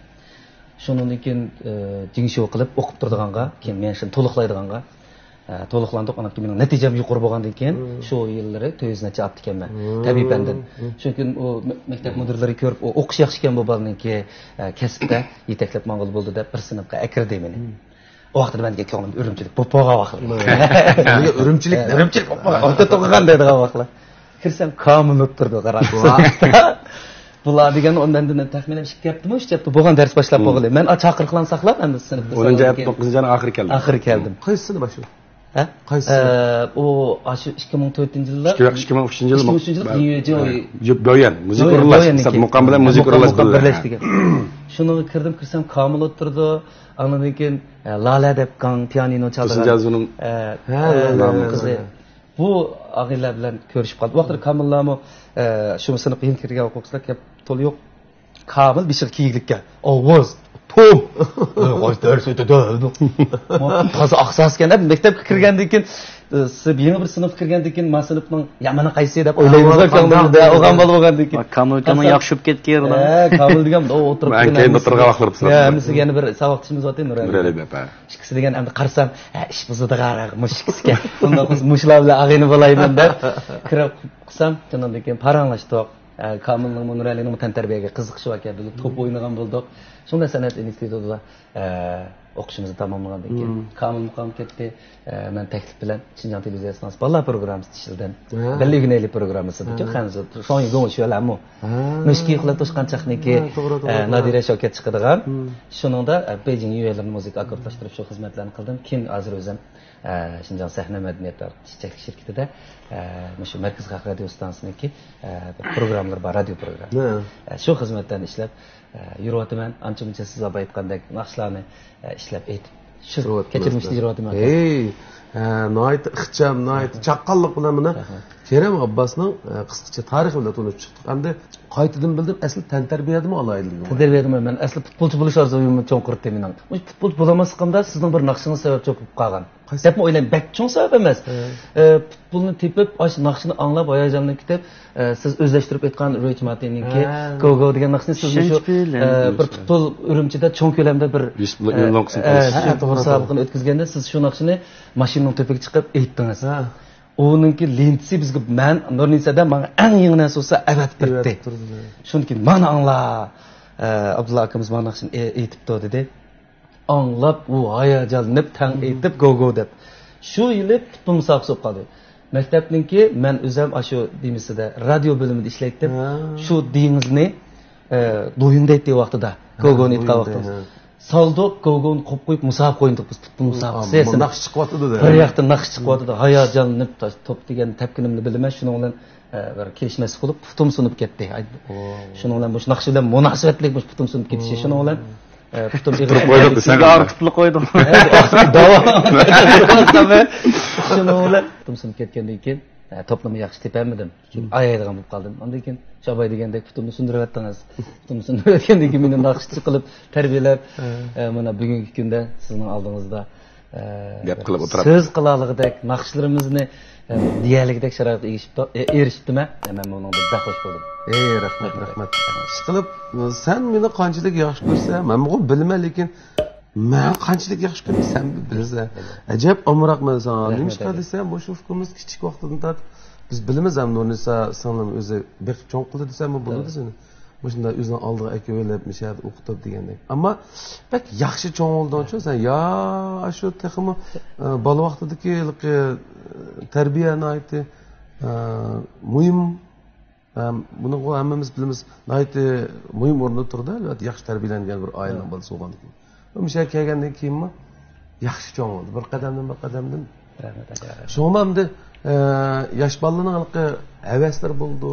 شۇنىڭدىن كېيىن، ئە، جىڭشۇ قىلىپ ئوقۇپ تۇرىدىغانغا، كېيىن مېڭىشىنى تولۇقلايدىغانغا، ئە، تولۇقلاندۇق. ئاندىن كېيىن مېنىڭ نەتىجەم يۇقىرى بولغاندىن كېيىن، شۇ يىللىرى تۆت يۈز نەچچە ئاپتىكەنمەن تەبىئىي پەندىن. چۈنكى ئۇ مە-، مەكتەپ مۇدىرلىرى كۆرۈپ، ئۇ ئوقۇش ياخشىكەن بۇ بالىنىڭكى، ئە، كەسىپتە يېتەكلەپ ماڭغىلى بولىدۇ دەپ بىر سىنىپقا ئەكىردى مېنى. ئۇ ۋاقىتتا مەن دېگەن كۆڭلۈمدە ئۈرۈمچىلىك بولۇپ بولغان ۋاقىتلار. ئۈرۈمچىلىك، ئۈرۈمچىلىك بولۇپ بولغان. ئوتتۇرا توقۇغان دەيدىغان ۋاقىتلار. كىرسەم، كامىل بولۇپ تۇرىدۇ، قاراڭ. بۇلار دېگەن ئۇ مەندىن تەخمىنەن ئىككى ھەپتىمۇ، ئۈچ ھەپتە بولغان دەرس باشلاپ بولغىلى. مەن ئا چاقىرىقلارنى ساقلاپ، ئەمدى سىنىپتا ئونىنچى ھەپتە، توققۇزىنچى ئاينىڭ ئاخىرى كەلدىم. ئاخىرى كەلدىم. قايسى سىنىپ باشلىدى؟ ھە؟ قايسى سىنىپ؟ ئە، ئۇ، ئاشۇ ئىككى مىڭ تۆتىنچى يىللار. ئىككى مىڭ ئىككى مىڭ ئۈچىنچى يىللار. ئىككى مىڭ ئۈچىنچى يىللار. يۈ-، يۈ-، بيويۈەن. مۇزىكا بيويۈەن، ئۇرۇلۇش. بيويۈەننىڭكى. مۇقام بىلەن مۇزىكا ئۇرۇلۇش بىرلەشتى. شۇنىڭغا كىردىم، كىرسەم كامىل ئولتۇرىدۇ. ئاندىن كېيىن، ئە، لالە دەپ گاڭ پىيانىنو چالىدىغان. ھە، ئە، لالە، ئە، لالە، قىزى. لالە. بۇ ئاغىنىلەر بىلەن كۆرۈشۈپ قالدى. ۋاقتىدا كامىللارمۇ، ئە، شۇ سىنىپقا يېڭى كىرگەن ئوقۇغۇچىلار كەپ، تولا يوق. كامىل بېشىغا كىيىكلىككە. ئاۋاز، توم. دەرس ئۆتىدۇ. تازا ئاقساسكەن دەپ مەكتەپكە كىرگەندىن كېيىن، ئە، سىز يېڭى بىر سىنىپقا كىرگەندىن كېيىن، ما سىنىپنىڭ يامىنى قايسى دەپ ئويلايمىز كۆڭلىمىزدە. ئالغان بالا بولغاندىن كېيىن. كامىل ئۇكامنىڭ ياخشى چۈشۈپ كەتكەن. ھە، كامىل دېگەن ئۇ ئوتتۇرىغا كىرگەن ھەممىسى. ھەممىسىگە يەنە بىر ساۋاقدىشىمىز بارتى، نۇرەلى. نۇرەلى ئاپا. ئىككىسى دېگەن ئەمدى قارىسام، ھە، ئىش بۇزىدىغان مۇشۇ ئىككىسىكەن. بۇنداق بولسا مۇشۇلار بىلەن ئاغىنە بولايمەن دەپ كىرىپ قىلسام، شۇنىڭدىن كېيىن پاراڭلاشتۇق. ئە، كامىلنىڭمۇ، نۇرەلىنىڭمۇ تەنتەربىيەگە قىزىقىشى باركەن، بىللە توپ ئوينىغان بولدۇق. شۇڭا سەنئەت ئىنستىتۇتىدا، ئە، ئوقۇشىمىزنى تاماملىغاندىن كېيىن، كامىل مۇقام كەتتى. ئە، مەن تەكلىپ بىلەن شىنجاڭ تېلېۋىزىيەسىنىڭ بالىلار پروگراممىسىدا ئىشلىدىم. بىللە ئۆگىنەيلى پروگراممىسىدىچۇ، خەنزۇ، شۇڭ يۇگۇڭ شۇلەمۇ. مۈشكى قىلىپ توشقان چاقنىكى، ئە، نادىرە شوكەت چىقىدىغان. شۇنىڭدا، ئە، بېيجىڭ يۈەنلىرىنى مۇزىكا ئاككوردلاشتۇرۇپ شۇ خىزمەتلەرنى قىلدىم. كېيىن ھازىر ئۆزۈم، ئە، شىنجاڭ سەھنە مەدەنىيەت چەكلىك شىركىتىدە، ئە، مۇشۇ مەركىزىي خەلق رادىيو ئىستانسىسىنىڭكى، ئە، بىر پروگراممىلىرى بار، رادىيو پروگرامما. ئە، شۇ خىزمەتلەرنى ئىشلەپ، ئە، يۈرۈۋاتىمەن. ئانچە-مۇنچە سىز ئاباي ئېيتقاندەك ناخشىلارنى، ئە، ئىشلەپ ئېيتىپ، شۇ كەچۈرمىشنى يۈرۈۋاتىمەن. ھەي، ئە، ناھايىتى ئىخچام، ناھايىتى چاققانلىق بىلەن مانا كېرەم ئابباسنىڭ، ئە، قىسقىچە تارىخى بىلەن تونۇشۇپ چىقتۇق. ئەمدى قايتىدىن بىلدىم، ئەسلى تەنتەربىيەدىمۇ ئالاھىدىلىكىڭ بار. تەنتەربىيەدىمۇ مەن ئەسلى پۇتبولچى بولۇش ئارزۇيۇم چوڭقۇر ئىدى مېنىڭ. مۇشۇ پۇتبولچى بولالماسلىقىمدا سىزنىڭ بىر ناخشىڭىز سەۋەب چوقۇپ قالغان. دەپمۇ ئويلايمەن، بەك چوڭ سەۋەب ئەمەس. ئە، پۇتبولنى تېپىپ، ئاشۇ ناخشىنى ئاڭلاپ، ھاياجانلىنىپ كېتىپ، ئە، سىز ئۆزلەشتۈرۈپ ئېيتقان رۆي چماتىنىڭكى گو گو دېگەن ناخشىنى سىز مۇشۇ، ئە، بىر پۇتبول ئۈرۈمچىدە چوڭ كۆلەمدە بىر، ئە، مۇسابىقىنى ئۆتكۈزگەندە سىز شۇ ناخشىنى ماشىنىنىڭ تۆپىگە چىقىپ ئېيتتىڭىز. ئۇنىڭكى لېنتىسى بىزگە، مەن نۇرنىسادا ماڭا ئەڭ يېڭى نەرسە بولسا ئەۋەتىپ بەردى. شۇنىڭكى مانا ئاڭلا، ئە، ئابدۇللا ئاكىمىز مانا ناخشىنى ئېيتىپتۇ دېدى. ئاڭلاپ، ئۇ ھاياجانلىنىپ، تەڭ ئېيتىپ، گو گو دەپ. شۇ يىلى پۇتبول مۇسابىقىسى بولۇپ قالدى. مەكتەپنىڭكى، مەن ئۆزۈم ئاشۇ دېمىسىدە، رادىيو بۆلۈمىدە ئىشلەيتتىم. شۇ دېڭىزنى، ئە، دويۇن دەيتتى ۋاقتىدا. گو گونى ئېيتقان ۋاقتىمىز. سالدۇق، گو گونى قويۇپ قويۇپ، مۇسابىقە ئوينىدۇق بىز، پۇتبول مۇسابىقىسى. ناخشا چىقىۋاتىدۇ. بىر ياقتا ناخشا چىقىۋاتىدۇ. ھاياجانلىنىپ، توپ دېگەن تەپكىنىمنى بىلىمەن. شۇنىڭ بىلەن، ئە، بىر كېلىشمەسلىك بولۇپ، پۇتۇم سۇنۇپ كەتتى. شۇنىڭ بىلەن مۇشۇ ناخشا بىلەن مۇناسىۋەتلىك مۇشۇ پۇتۇم سۇنۇپ كېتىشى. شۇنىڭ بىلەن، ئە، پۇتۇم ئېغىر تۇرۇپ قويدۇق دېسەڭ. ئاغرىپ تۇتۇپ قويدۇم. شۇنىڭ بىلەن پۇتۇم سۇنۇپ كەتكەندىن كېيىن، ئە، توپنىمۇ ياخشى تېپەلمىدىم. ئايايدىغان بولۇپ قالدىم. ئاندىن كېيىن شۇ ئاباي دېگەندەك پۇتۇمنى سۇندۇرۇۋەتتىڭىز. پۇتۇمنى سۇندۇرۇۋەتكەندىن كېيىن مېنى ناخشىچى قىلىپ تەربىيەلەپ، ئە، مانا بۈگۈنكى كۈندە سىزنىڭ ئالدىڭىزدا، ئە، گەپ قىلىپ ئولتۇرۇپ، سۆز قىلالىغۇدەك، ناخشىلىرىمىزنى، ئە، دېيەلىگۈدەك شارائىتقا ئېرىشىپتۇ-، ئە، ئېرىشىپتىمەن. ئە، مەن بۇنىڭدىن بەك خۇش بولدۇم. ئەي، رەھمەت، رەھمەت. ئىشقىلىپ، سەن مېنى قانچىلىك ياخشى كۆرسەڭ، مەنمۇ بىلىمەن، لېكىن مەن قانچىلىك ياخشى كۆرىمەن، سەن بىلىسەن. ئەجەب ئامراق مەن ساڭا. نېمىشقا دېسە، مۇشۇ ئۇكىمىز كىچىك ۋاقتىدىن تارتىپ، بىز بىلىمىز ھەم نۇرنىسا سىڭلىم ئۆزى بېقىپ چوڭ قىلدى دېسەم بولىدۇ سېنى. مۇشۇنداق ئۆزىنىڭ ئالدىغا ئەكېۋېلىپ، مۇشۇ يەردە ئوقۇتۇپ دېگەندەك. ئەمما بەك ياخشى چوڭ بولدۇڭچۇ سەن. يا، شۇ تېخىمۇ، ئە، بالا ۋاقتىدىكى ھېلىقى، ئە، تەربىيە ناھايىتى، ئە، مۇھىم. ئە، بۇنىڭغۇ ھەممىمىز بىلىمىز، ناھايىتى مۇھىم ئورۇندا تۇرىدۇ، ئەلۋەتتە، ياخشى تەربىيەلەنگەن بىر ئائىلىنىڭ بالىسى بولغاندىكىن. مۇشۇ يەرگە كەلگەندىن كېيىنمۇ ياخشى چوڭ بولدى. بىر قەدەمدىن بىر قەدەمدىن. رەھمەت، ئاكا، رەھمەت. شۇڭا ئەمدى، ئە، ياش بالىلارنىڭ ھېلىقى ھەۋەسلىرى بولىدۇ،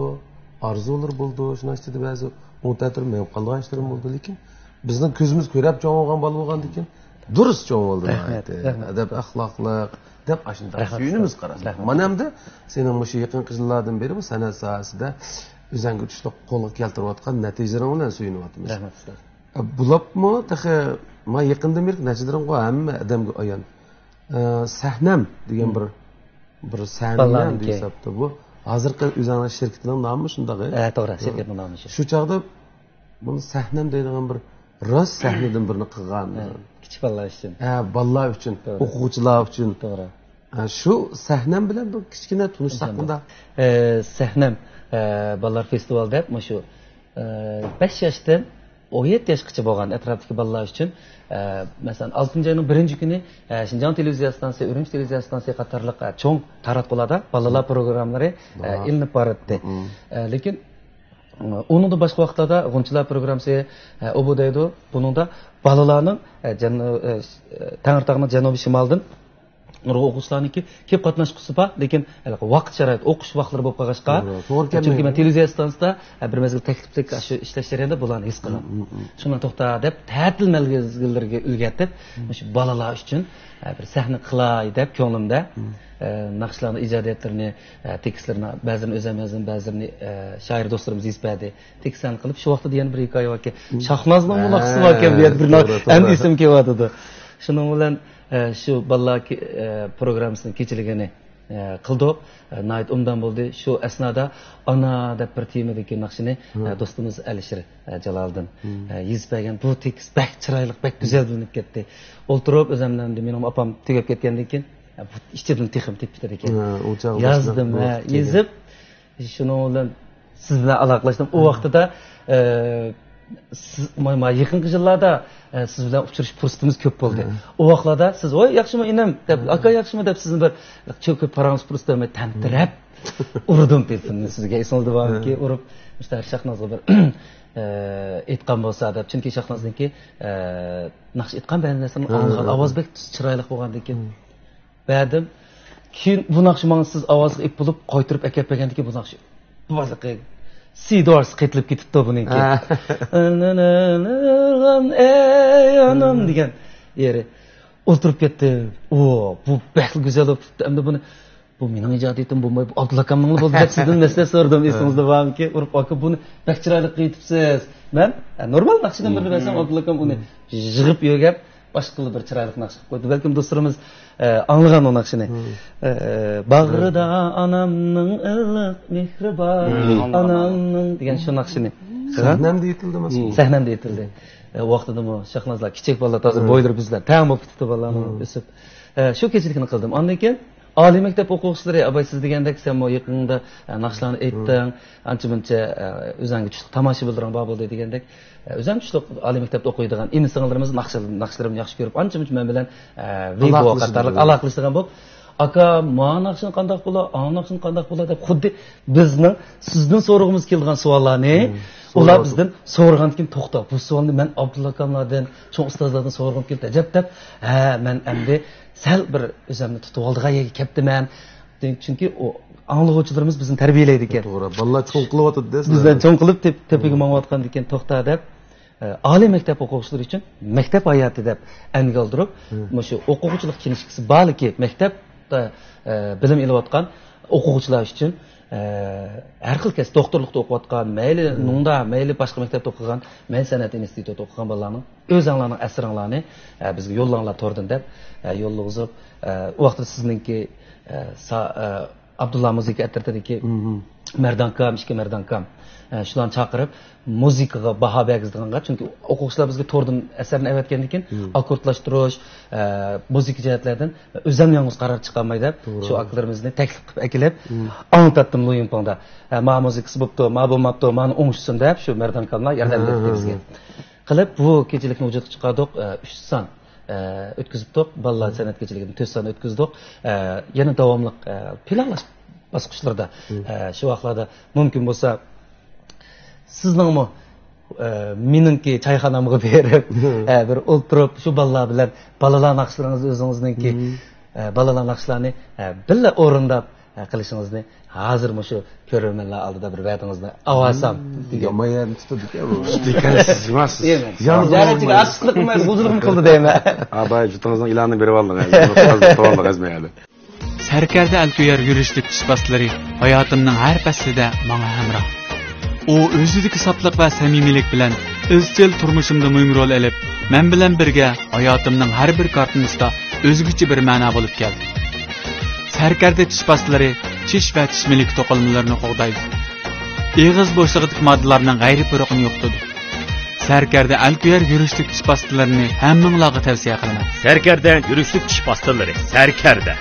ئارزۇلىرى بولىدۇ، شۇنىڭ ئىچىدە بەزى ئوڭ تەتۈر مېڭىپ قالىدىغان ئىشلىرىمۇ بولىدۇ. لېكىن بىزنىڭ كۆزىمىز كۆرەپ چوڭ بولغان بالا بولغاندىكىن، دۇرۇس چوڭ بولدى، رەھمەت، ناھايىتى. رەھمەت. ئەدەپ ئەخلاقلىق دەپ ئاشۇنداق سۆيۈنىمىز قارىسا. رەھمەت. مانا ئەمدى سېنىڭ مۇشۇ يېقىنقى يىللاردىن بېرى بۇ سەنئەت ساھەسىدە ئۆزۈڭگە تۇتۇشلۇق قولغا كەلتۈرۈۋاتقان نەتىجىلىرىڭ بىلەن سۆيۈنۈۋاتىمىز. رەھمەت، ئۇستاز. ئە، بولۇپمۇ تېخى ما يېقىندىن بېرى نەتىجىلىرىڭغۇ ھەممە ئادەمگە ئايان. ئە، سەھنەم دېگەن بىر، بىر سەھنەم دېگەن ھېسابتا بۇ. ھازىرقى ئۆزۈڭنىڭ شىركىتىنىڭ نامىمۇ شۇنداق، ھە؟ ھە، توغرا، شىركەتنىڭ نامى شۇ. شۇ چاغدا بۇنى سەھنەم دەيدىغان بىر راست سەھنىدىن بىرنى قىلغان. ھە، كىچىك بالىلار ئۈچۈن. ھە، بالىلار ئۈچۈن، توغرا. ئوقۇغۇچىلار ئۈچۈن. توغرا. ھە، شۇ سەھنەم بىلەن بىر كىچىككىنە تونۇشساق ئىنشاللا. ئە، سەھنەم، ئە، بالىلار فېستىۋال دەپ مۇشۇ، ئە، بەش ياشتىن ئون يەتتە ياشقىچە بولغان ئەتراپتىكى بالىلار ئۈچۈن، ئە، مەسىلەن، ئالتىنچى ئاينىڭ بىرىنچى كۈنى، ئە، شىنجاڭ تېلېۋىزىيە ئىستانسىسى، ئۈرۈمچى تېلېۋىزىيە ئىستانسىسى قاتارلىق، ئە، چوڭ تاراتقۇلاردا بالىلار پروگراممىلىرى، ئە، ئېلىنىپ باراتتى. ئە، لېكىن ئۇنىڭدىن باشقا ۋاقىتلاردا غۇنچىلار پروگراممىسى، ئە، ئوبۇ دەيدۇ. بۇنىڭدا بالىلارنىڭ، ئە، جەنۇ-، ئە، تەڭرىتاغنىڭ جەنۇبىي شىمالىدىن نۇرغۇن ئوقۇغۇچىلارنىڭكى كېلىپ قاتناشقۇسى بار، لېكىن ھېلىقى ۋاقىت شارائىت، ئوقۇش ۋاقىتلىرى بولۇپ قالغاچقا، توغرا، توغرا چۈنكى مەن كەلمەيدۇ. تېلېۋىزىيە ئىستانسىسىدا، ھە، بىر مەزگىل تەكلىپلىك شۇ ئىشلەش جەريانىدا بۇلارنى ھېس قىلدىم. شۇنداق توختا دەپ، تەتىل مەزگىللىرىگە ئۆزگەرتىپ، شۇ بالىلار ئۈچۈن، ھە، بىر سەھنە قىلاي دەپ كۆڭلۈمدە، ھە، ناخشىلارنىڭ ئىجادىيەتلىرىنى، ھە، تېكىستلىرىنى بەزىلىرىنى ئۆزۈم يازدىم، بەزىلىرىنى، ھە، شائىر دوستلىرىمىز يېزىپ بەردى. تېكىستلەرنى قىلىپ، شۇ ۋاقىتتا دېگەن بىر ھېكايە باركەن. شاھنازنىڭمۇ ناخشىسى باركەن، بۇ يەردە بىر، توغرا، توغرا، ئەمدى ئېسىمگە كېلىۋاتىدۇ. شۇنىڭ بىلەن، ئە، شۇ بالىلار كې-، ئە، پروگراممىسىنىڭ كېچىلىكىنى، ئە، قىلدۇق. ئە، ناھايىتى ئوبدان بولدى. شۇ ئەسنادا ئانا دەپ بىر تېمىدىكى ناخشىنى، ئە، دوستىمىز ئەلىشىر، ئە، جالالىدىن، ئە، يېزىپ بەرگەن. بۇ تېكىست بەك چىرايلىق، بەك گۈزەل بىلىنىپ كەتتى. ئولتۇرۇپ، ئۆزۈمنىڭ، مېنىڭ ئاپام تۈگەپ كەتكەندىن كېيىن، ئە، بۇ ئىچىدىن تېخىمۇ تېپىپ كېتىدىكەن. يازدىم، ھە، يېزىپ، شۇنىڭ بىلەن سىز بىلەن ئالاقىلەشتىم. ئۇ ۋاقتىدا، ئە، سىز، ما-، ما-، يېقىنقى يىللاردا، ئە، سىز بىلەن ئۇچرىشىش پۇرسىتىمىز كۆپ بولدى. ئۇ ۋاقىتلاردا سىز، «ۋاي، ياخشىمۇ، ئىنىم؟» دەپ، «ئاكا، ياخشىمۇ؟» دەپ، سىزنى بىر چوكۇپ پاراڭلىشىش پۇرسىتى بەرمەي تەمتىرەپ ئۇردۇم تېلېفوننى سىزگە. ئېسىڭىزدە بارمىكى؟ ئۇرۇپ، مۇشۇنداق شاھنازغا بىر، ئە، ئېيتقان بولسا دەپ. چۈنكى شاھنازنىڭكى، ئە، ناخشا ئېيتقان بەزى نەرسىلەرنى ئاڭلىغان، ئاۋاز بەك چىرايلىق بولغاندىن كېيىن. بەردىم. كېيىن بۇ ناخشا ماڭا سىز ئاۋازغا ئېپ بولۇپ قايتۇرۇپ ئەكەپ بەرگەندىكىن، بۇ ناخشا بۇ بازىقى سىدورس قېتىلىپ كېتىپتۇ بۇنىڭكى. ئەي ئانام دېگەن يېرى. ئولتۇرۇپ كەتتىم. ئۇ، بۇ بەكلا گۈزەل بولۇپ كېتىپتۇ. ئەمدى بۇنى، بۇ مېنىڭ ئىجادىيىتىم بولماي، بۇ ئابدۇللا ئاكامنىڭلا بولدى دەپ سىزدىن مەسلىھەت سورىدىم. ئېسىڭىزدە بارمىكى؟ ئۇرۇپ، «ئاكا، بۇنى بەك چىرايلىق قىلىۋېتىپسىز.» مەن، ئە، نورمال ناخشىدىن بىرنى بەرسەم، ئابدۇللا ئاكام ئۇنى يىغىپ يۆگەپ، باشقىلا بىر چىرايلىق ناخشا قىلىپ قويدى. بەلكىم دوستلىرىمىز، ئە، ئاڭلىغان ئۇ ناخشىنى. ئە، «باغرىدا ئانامنىڭ ئىللىق مېھرى بار، ئانامنىڭ» دېگەن شۇ ناخشىنى قىلغان. سەھنەمدە ئېيتىلدىمۇ؟ سەھنەمدە ئېيتىلدى. ئە، ئۇ ۋاقتىدىمۇ شاھنازلار كىچىك بالىلار، ھازىر بويلىرى بىز بىلەن تەڭ بولۇپ كېتىپتۇ بالىلارنىڭ ئۆسۈپ. ئە، شۇ كېچىلىكنى قىلدىم. ئاندىن كېيىن ئالىي مەكتەپ ئوقۇغۇچىلىرى، «ئاباي، سىز دېگەندەك، سەنمۇ يېقىندا، ئە، ناخشىلارنى ئېيتتىڭ، ئانچە-مۇنچە، ئە، ئۆزۈڭگە چۈشلۈك تاماشىبىنلىرىڭ بار بولدى» دېگەندەك، ئە، ئۆزۈم چۈشلۈك ئالىي مەكتەپتە ئوقۇيدىغان ئىنى-سىڭىللىرىمىز ناخشا-، ناخشىلىرىمنى ياخشى كۆرۈپ، ئانچە-مۇنچە مەن بىلەن، ئە، ۋىبو قاتارلىق ئالاقىلىشىدىغان بولۇپ، «ئاكا، مانا ناخشىنى قانداق بولا، ئانا ناخشىنى قانداق بولا» دەپ، خۇددى بىزنىڭ سىزدىن سورىغۇمىز كېلىدىغان سوئاللارنى ئۇلار بىزدىن سورىغاندىن كېيىن، «توختا، بۇ سوئالنى مەن ئابدۇللا ئاكاملاردىن، چوڭ ئۇستازلاردىن سورىغۇم كېلىدۇ، ئەجەب» دەپ، ھە، مەن ئەمدى سەل بىر ئۆزۈمنى تۇتۇۋالىدىغان يەرگە كەپتىمەن. چۈنكى ئۇ ئاڭلىغۇچىلىرىمىز بىزنى تەربىيەلەيدىكەن. توغرا، بالىلار چوڭ قىلىۋاتىدۇ-دە سىلەرنى. بىزدىن چوڭ قىلىپ تۆپ-، تۆپىگە ماڭىۋاتقاندىكىن، «توختا» دەپ، ئە، ئالىي مەكتەپ ئوقۇغۇچىلىرى ئۈچۈن مەكتەپ ھاياتى دەپ ئەنگە ئالدۇرۇپ، مۇشۇ ئوقۇغۇچىلىق كىنىشكىسى بارلىكى مەكتەپتە، ئە، بىلىم ئېلىۋاتقان ئوقۇغۇچىلار ئۈچۈن، ئە، ھەر خىل كەسىپ، دوختۇرلۇقتا ئوقۇۋاتقان، مەيلى نوڭدا، مەيلى باشقا مەكتەپتە ئوقۇغان، مەيلى سەنئەت ئىنستىتۇتىدا ئوقۇغان بالىلارنىڭ ئۆزەڭلارنىڭ ئەسىرىڭلارنى، ئە، بىزگە يوللاڭلار توردىن دەپ، ئە، يوللىغۇزۇپ، ئە، ئۇ ۋاقىتتا سىزنىڭكى، ئە، سا-، ئە، ئابدۇللا مۇزىكا ئەترىتىدىكى مەردانكام، ئىككى مەردانكام، ئە، شۇلارنى چاقىرىپ، مۇزىكىغا باھا بەرگۈزىدىغانغا، چۈنكى ئوقۇغۇچىلار بىزگە توردىن ئەسەرنى ئەۋەتكەندىن كېيىن، ئاككوردلاشتۇرۇش، ئە، مۇزىكا جەھەتلەردىن ئۆزۈم يالغۇز قارار چىقالماي دەپ، شۇ ئاكىلىرىمىزنى تەكلىپ قىلىپ ئەكېلىپ، ئاڭلىتاتتىم لۇيىنپىڭدا. «ھە، ما مۇزىكىسى بوپتۇ، ما بولماپتۇ، مانى ئوڭشىسۇن» دەپ، شۇ مەردانكاملار ياردەم بېرىپتۇ بىزگە. قىلىپ، بۇ كېچىلىكنى ۋۇجۇدقا چىقاردۇق، ئە، ئۈچ سان، ئە، ئۆتكۈزۈپتۇق. بالىلار سەنئەت كېچىلىكىنى تۆت سان ئۆتكۈزدۇق. ئە، يەنە داۋاملىق، ئە، پىلانلاش باسقۇچلىرىدا، ئە، شۇ ۋاقىتلاردا مۇمكىن بولسا سىزنىڭمۇ، ئە، مېنىڭكى چايخانامغا بېرىپ، ئە، بىر ئولتۇرۇپ، شۇ بالىلار بىلەن، بالىلار ناخشىلىرىڭىزنى ئۆزىڭىزنىڭكى، ئە، بالىلار ناخشىلارنى، ئە، بىللە ئورۇنداپ، ئە، قىلىشىڭىزنى ھازىر مۇشۇ كۆرۈرمەنلەر ئالدىدا بىر ۋەدىڭىزنى ئاۋالسام دېگەن. يامان يەرنى تۇتىدىكەن بۇ. ئىكەنسىز ئەمەس. يەنە زىيان زەررىچىگە ئاچچىقلىقىم ئەمەس، بۇزۇلغۇم كېلىدۇ دەيمەن. ئاباي، جۇتىڭىزنىڭ ئىلانىنى بېرىۋالدىڭ، ھە. توۋالدىق ئەزمە ھەدە. سەركەردە ئەلكۆيەر يۈرۈشلۈك چىش پاستىلىرى ھاياتىمنىڭ ھەر پەسلىدە ماڭا ھەمراھ. ئۇ ئۆزىدىكى ساپلىق ۋە سەمىمىيلىك بىلەن ئىزچىل تۇرمۇشۇمدا مۇھىم رول ئېلىپ، مەن بىلەن بىرگە ھاياتىمنىڭ ھەر بىر كارتىنىسىدا ئۆزگىچە بىر مەنا بولۇپ كەلدى. سەركەردە چىش پاستىلىرى چىش ۋە چىش مىلىكى توقۇلمىلىرىنى قوغدايدۇ. ئېغىز بوشلۇقىدىكى ماددىلارنىڭ غەيرىي پۇرىقىنى يوقىتىدۇ. سەركەردە ئەلكۆيەر يۈرۈشلۈك چىش پاستىلىرىنى ھەممىڭلارغا تەۋسىيە قىلىمەن. سەركەردە يۈرۈشلۈك چىش پاستىلىرى. سەركەردە.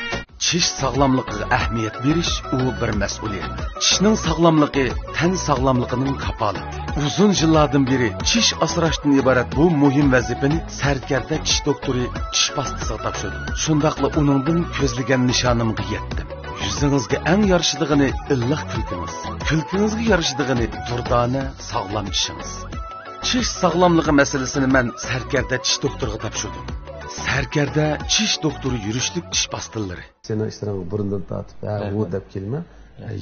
چىش ساغلاملىقىغا ئەھمىيەت بېرىش، ئۇ بىر مەسئۇلىيەت. چىشنىڭ ساغلاملىقى تەن ساغلاملىقىنىڭ كاپالىتى. ئۇزۇن يىللاردىن بېرى چىش ئاسراشتىن ئىبارەت بۇ مۇھىم ۋەزىپىنى سەركەردە چىش دوختۇرى چىش پاستىسىغا تاپشۇردۇم. شۇنداقلا ئۇنىڭدىن كۆزلىگەن نىشانىمغا يەتتىم. يۈزىڭىزگە ئەڭ يارىشىدىغىنى ئىللىق كۈلكىڭىز. كۈلكىڭىزگە يارىشىدىغىنى دۇردانە، ساغلام چىشىڭىز. چىش ساغلاملىقى مەسىلىسىنى مەن سەركەردە چىش دوختۇرىغا تاپشۇردۇم. سەر ئەسكەردە چىش دوختۇرى يۈرۈشلۈك چىش پاستىلىرى. سېنىڭ ئىشلىرىڭغا بۇرۇندىن تارتىپ، ھە، ئۇ دەپ كېلىمەن.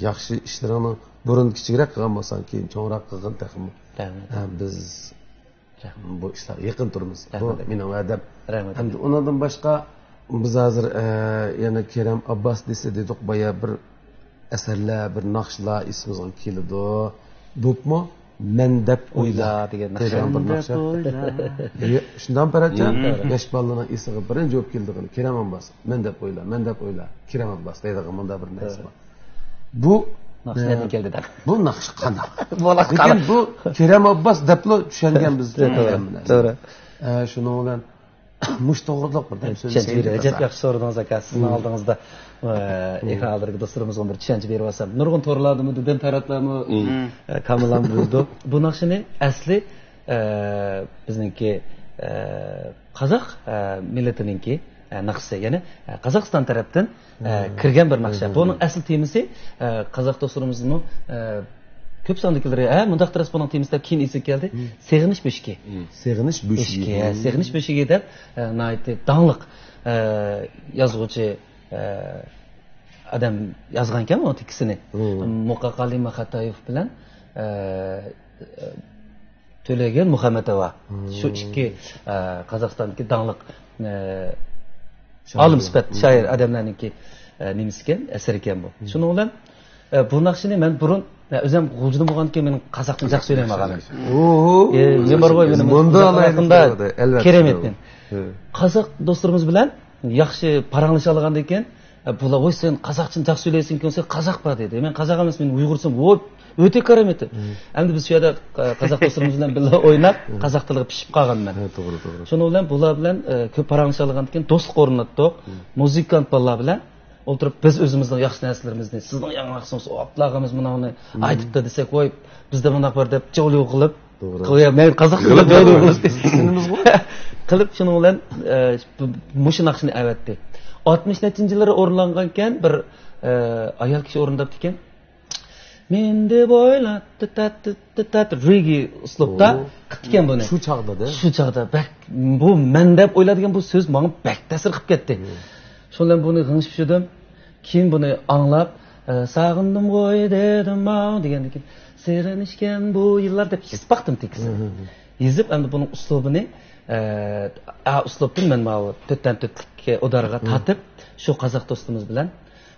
ياخشى ئىشلىرىڭنى بۇرۇن كىچىكرەك قىلغان بولساڭ، كېيىن چوڭراق قىلغىن تېخىمۇ. ھە، بىز بۇ ئىشلارغا يېقىن تۇرىمىز. بۇ مېنىڭ ۋەدەم. ئەمدى ئۇنىڭدىن باشقا بىز ھازىر، ئە، يەنە كېرەم ئابباس دېسە دېدۇق، بايا بىر ئەسەرلەر، بىر ناخشىلار ئېسىمىزغا كېلىدۇ. بۇپمۇ مەن دەپ ئويلا دېگەن ناخشا. دېگەن بىر ناخشا. شۇنداقمۇ پەرھاتجان؟ بەش بالىنىڭ ئېسىغا بىرىنچى بولۇپ كېلىدىغان كېرەم ئابباس. مەن دەپ ئويلا، مەن دەپ ئويلا، كېرەم ئابباس دەيدىغان مۇنداق بىر نەرسە بار. بۇ ناخشا نەدىن كەلدى دەپ. بۇ ناخشا قانداق؟ لېكىن بۇ كېرەم ئابباس دەپلا چۈشەنگەن بىز. توغرا، توغرا. ئە، شۇنىڭ بىلەن مۇشۇ توغرىلىق بىر دەپ سۆزلىسەك. رەجەپ، ياخشى سورىدىڭىز، ئاكا. سىزنىڭ ئالدىڭىزدا، ئە، ئېكران ئالدىدىكى دوستلىرىمىزغا بىر چۈشەنچە بېرىپ ئالسام. نۇرغۇن تورلاردىمۇ، دۇدەن تاراتلارمۇ، ئە، كامىلام بىلىدۇ. بۇ ناخشىنى ئەسلى، ئە، بىزنىڭكى، ئە، قازاق، ئە، مىللىتىنىڭكى، ئە، ناخشىسى. يەنى، ئە، قازاقىستان تەرەپتىن، ئە، كىرگەن بىر ناخشا. بۇنىڭ ئەسلى تېمىسى، ئە، قازاق دوستلىرىمىزمۇ، ئە، كۆپ ساندىكىلىرى، ھە، مۇنداق تېرىس بۇنىڭ تېمىسى دەپ كېيىن ئېسىگە كەلدى. سېغىنىش بۆشۈكى. سېغىنىش بۆشۈكى. بۆشۈكى، ھە، سېغىنىش بۆشۈكى دەپ، ئە، ناھايىتى داڭلىق، ئە، يازغۇچى، ئە، ئادەم يازغانكەن ئۇنىڭ تېكىستىنى. مۇقاقالىما خاتايېف بىلەن، ئە، تۆلەيگەن مۇخەممەتوۋا. شۇ ئىككى، ئە، قازاقىستاندىكى داڭلىق، ئە، ئالىم سۈپەت شائىر ئادەملەرنىڭكى، ئە، نېمىسىكەن، ئەسىرىكەن بۇ. شۇنىڭ بىلەن، ئە، بۇ ناخشىنى مەن بۇرۇن، ئە، ئۆزۈم غۇلجىدا بولغانكەن مېنىڭ قازاقچە جىق سۆزلەيمەن. ئوھو. ئە، مەن بارغۇ مېنىڭ مۇنداق قازاق ھەققىدە كېرەم ئېيتتىم. قازاق دوستلىرىمىز بىلەن ياخشى پاراڭلىشالىغاندىن كېيىن، ئە، بۇلار، ۋوي، سەن قازاقچىنى جىق سۆزلەيسەنكەن، سەن قازاق بار دېدى. مەن قازاق ئەمەس، مەن ئۇيغۇرسەن. ۋوي، ئۆتە كارامىتى. ئەمدى بىز شۇ يەردە، ئە، قازاق دوستلىرىمىز بىلەن بىللە ئويناپ، قازاق تىلىغا پىشىپ قالغان مەن. ھە، توغرا، توغرا. شۇنىڭ بىلەن بۇلار بىلەن، ئە، كۆپ پاراڭلىشالىغاندىن كېيىن دوستلۇق ئورناتتۇق. مۇزىكانت بالىلار بىلەن ئولتۇرۇپ، بىز ئۆزىمىزنىڭ ياخشى نەرسىلىرىمىزنى، سىزنىڭ ياڭاقسىڭىز، ئابدۇللا ئاغىمىز مۇناڭنى ئېيتىپتۇ دېسەك، ۋوي، بىزدە مۇنداق بار دەپ جوليو قىلىپ، توغرا. قىلىپ، مەن قازاق تىلىدا جوليو قىلىپ، قىلىپ، شۇنىڭ بىلەن، ئە، بۇ، مۇشۇ ناخشىنى ئەۋەتتى. ئاتمىش نەچچىنچى يىللىرى ئورۇنلانغانكەن، بىر، ئە، ئايال كىشى ئورۇنداپتىكەن. مەن دەپ ئويلا، تىتات، تىتات، رېگگې ئۇسلۇبتا قىپتىكەن بۇنى. شۇ چاغدا-دە. شۇ چاغدا بەك، بۇ مەن دەپ ئويلا دېگەن بۇ سۆز ماڭا بەك تەسىر قىلىپ كەتتى. شۇ بىلەن بۇنى غىڭشىپ چۈشۈردۈم. كېيىن بۇنى ئاڭلاپ، ئە، ساغىندىم غوي دېدىم ماڭ دېگەندىن كېيىن، سېغىنىشكەن بۇ يىللار دەپ يېزىپ باقتىم تېكىستىنى. يېزىپ، ئەمدى بۇنىڭ ئۇسلۇبىنى، ئە، ئا ئۇسلۇبتىن مەن ماۋۇ تۆتتىن تۆتلۈك ئۇدارغا تارتىپ، شۇ قازاق دوستىمىز بىلەن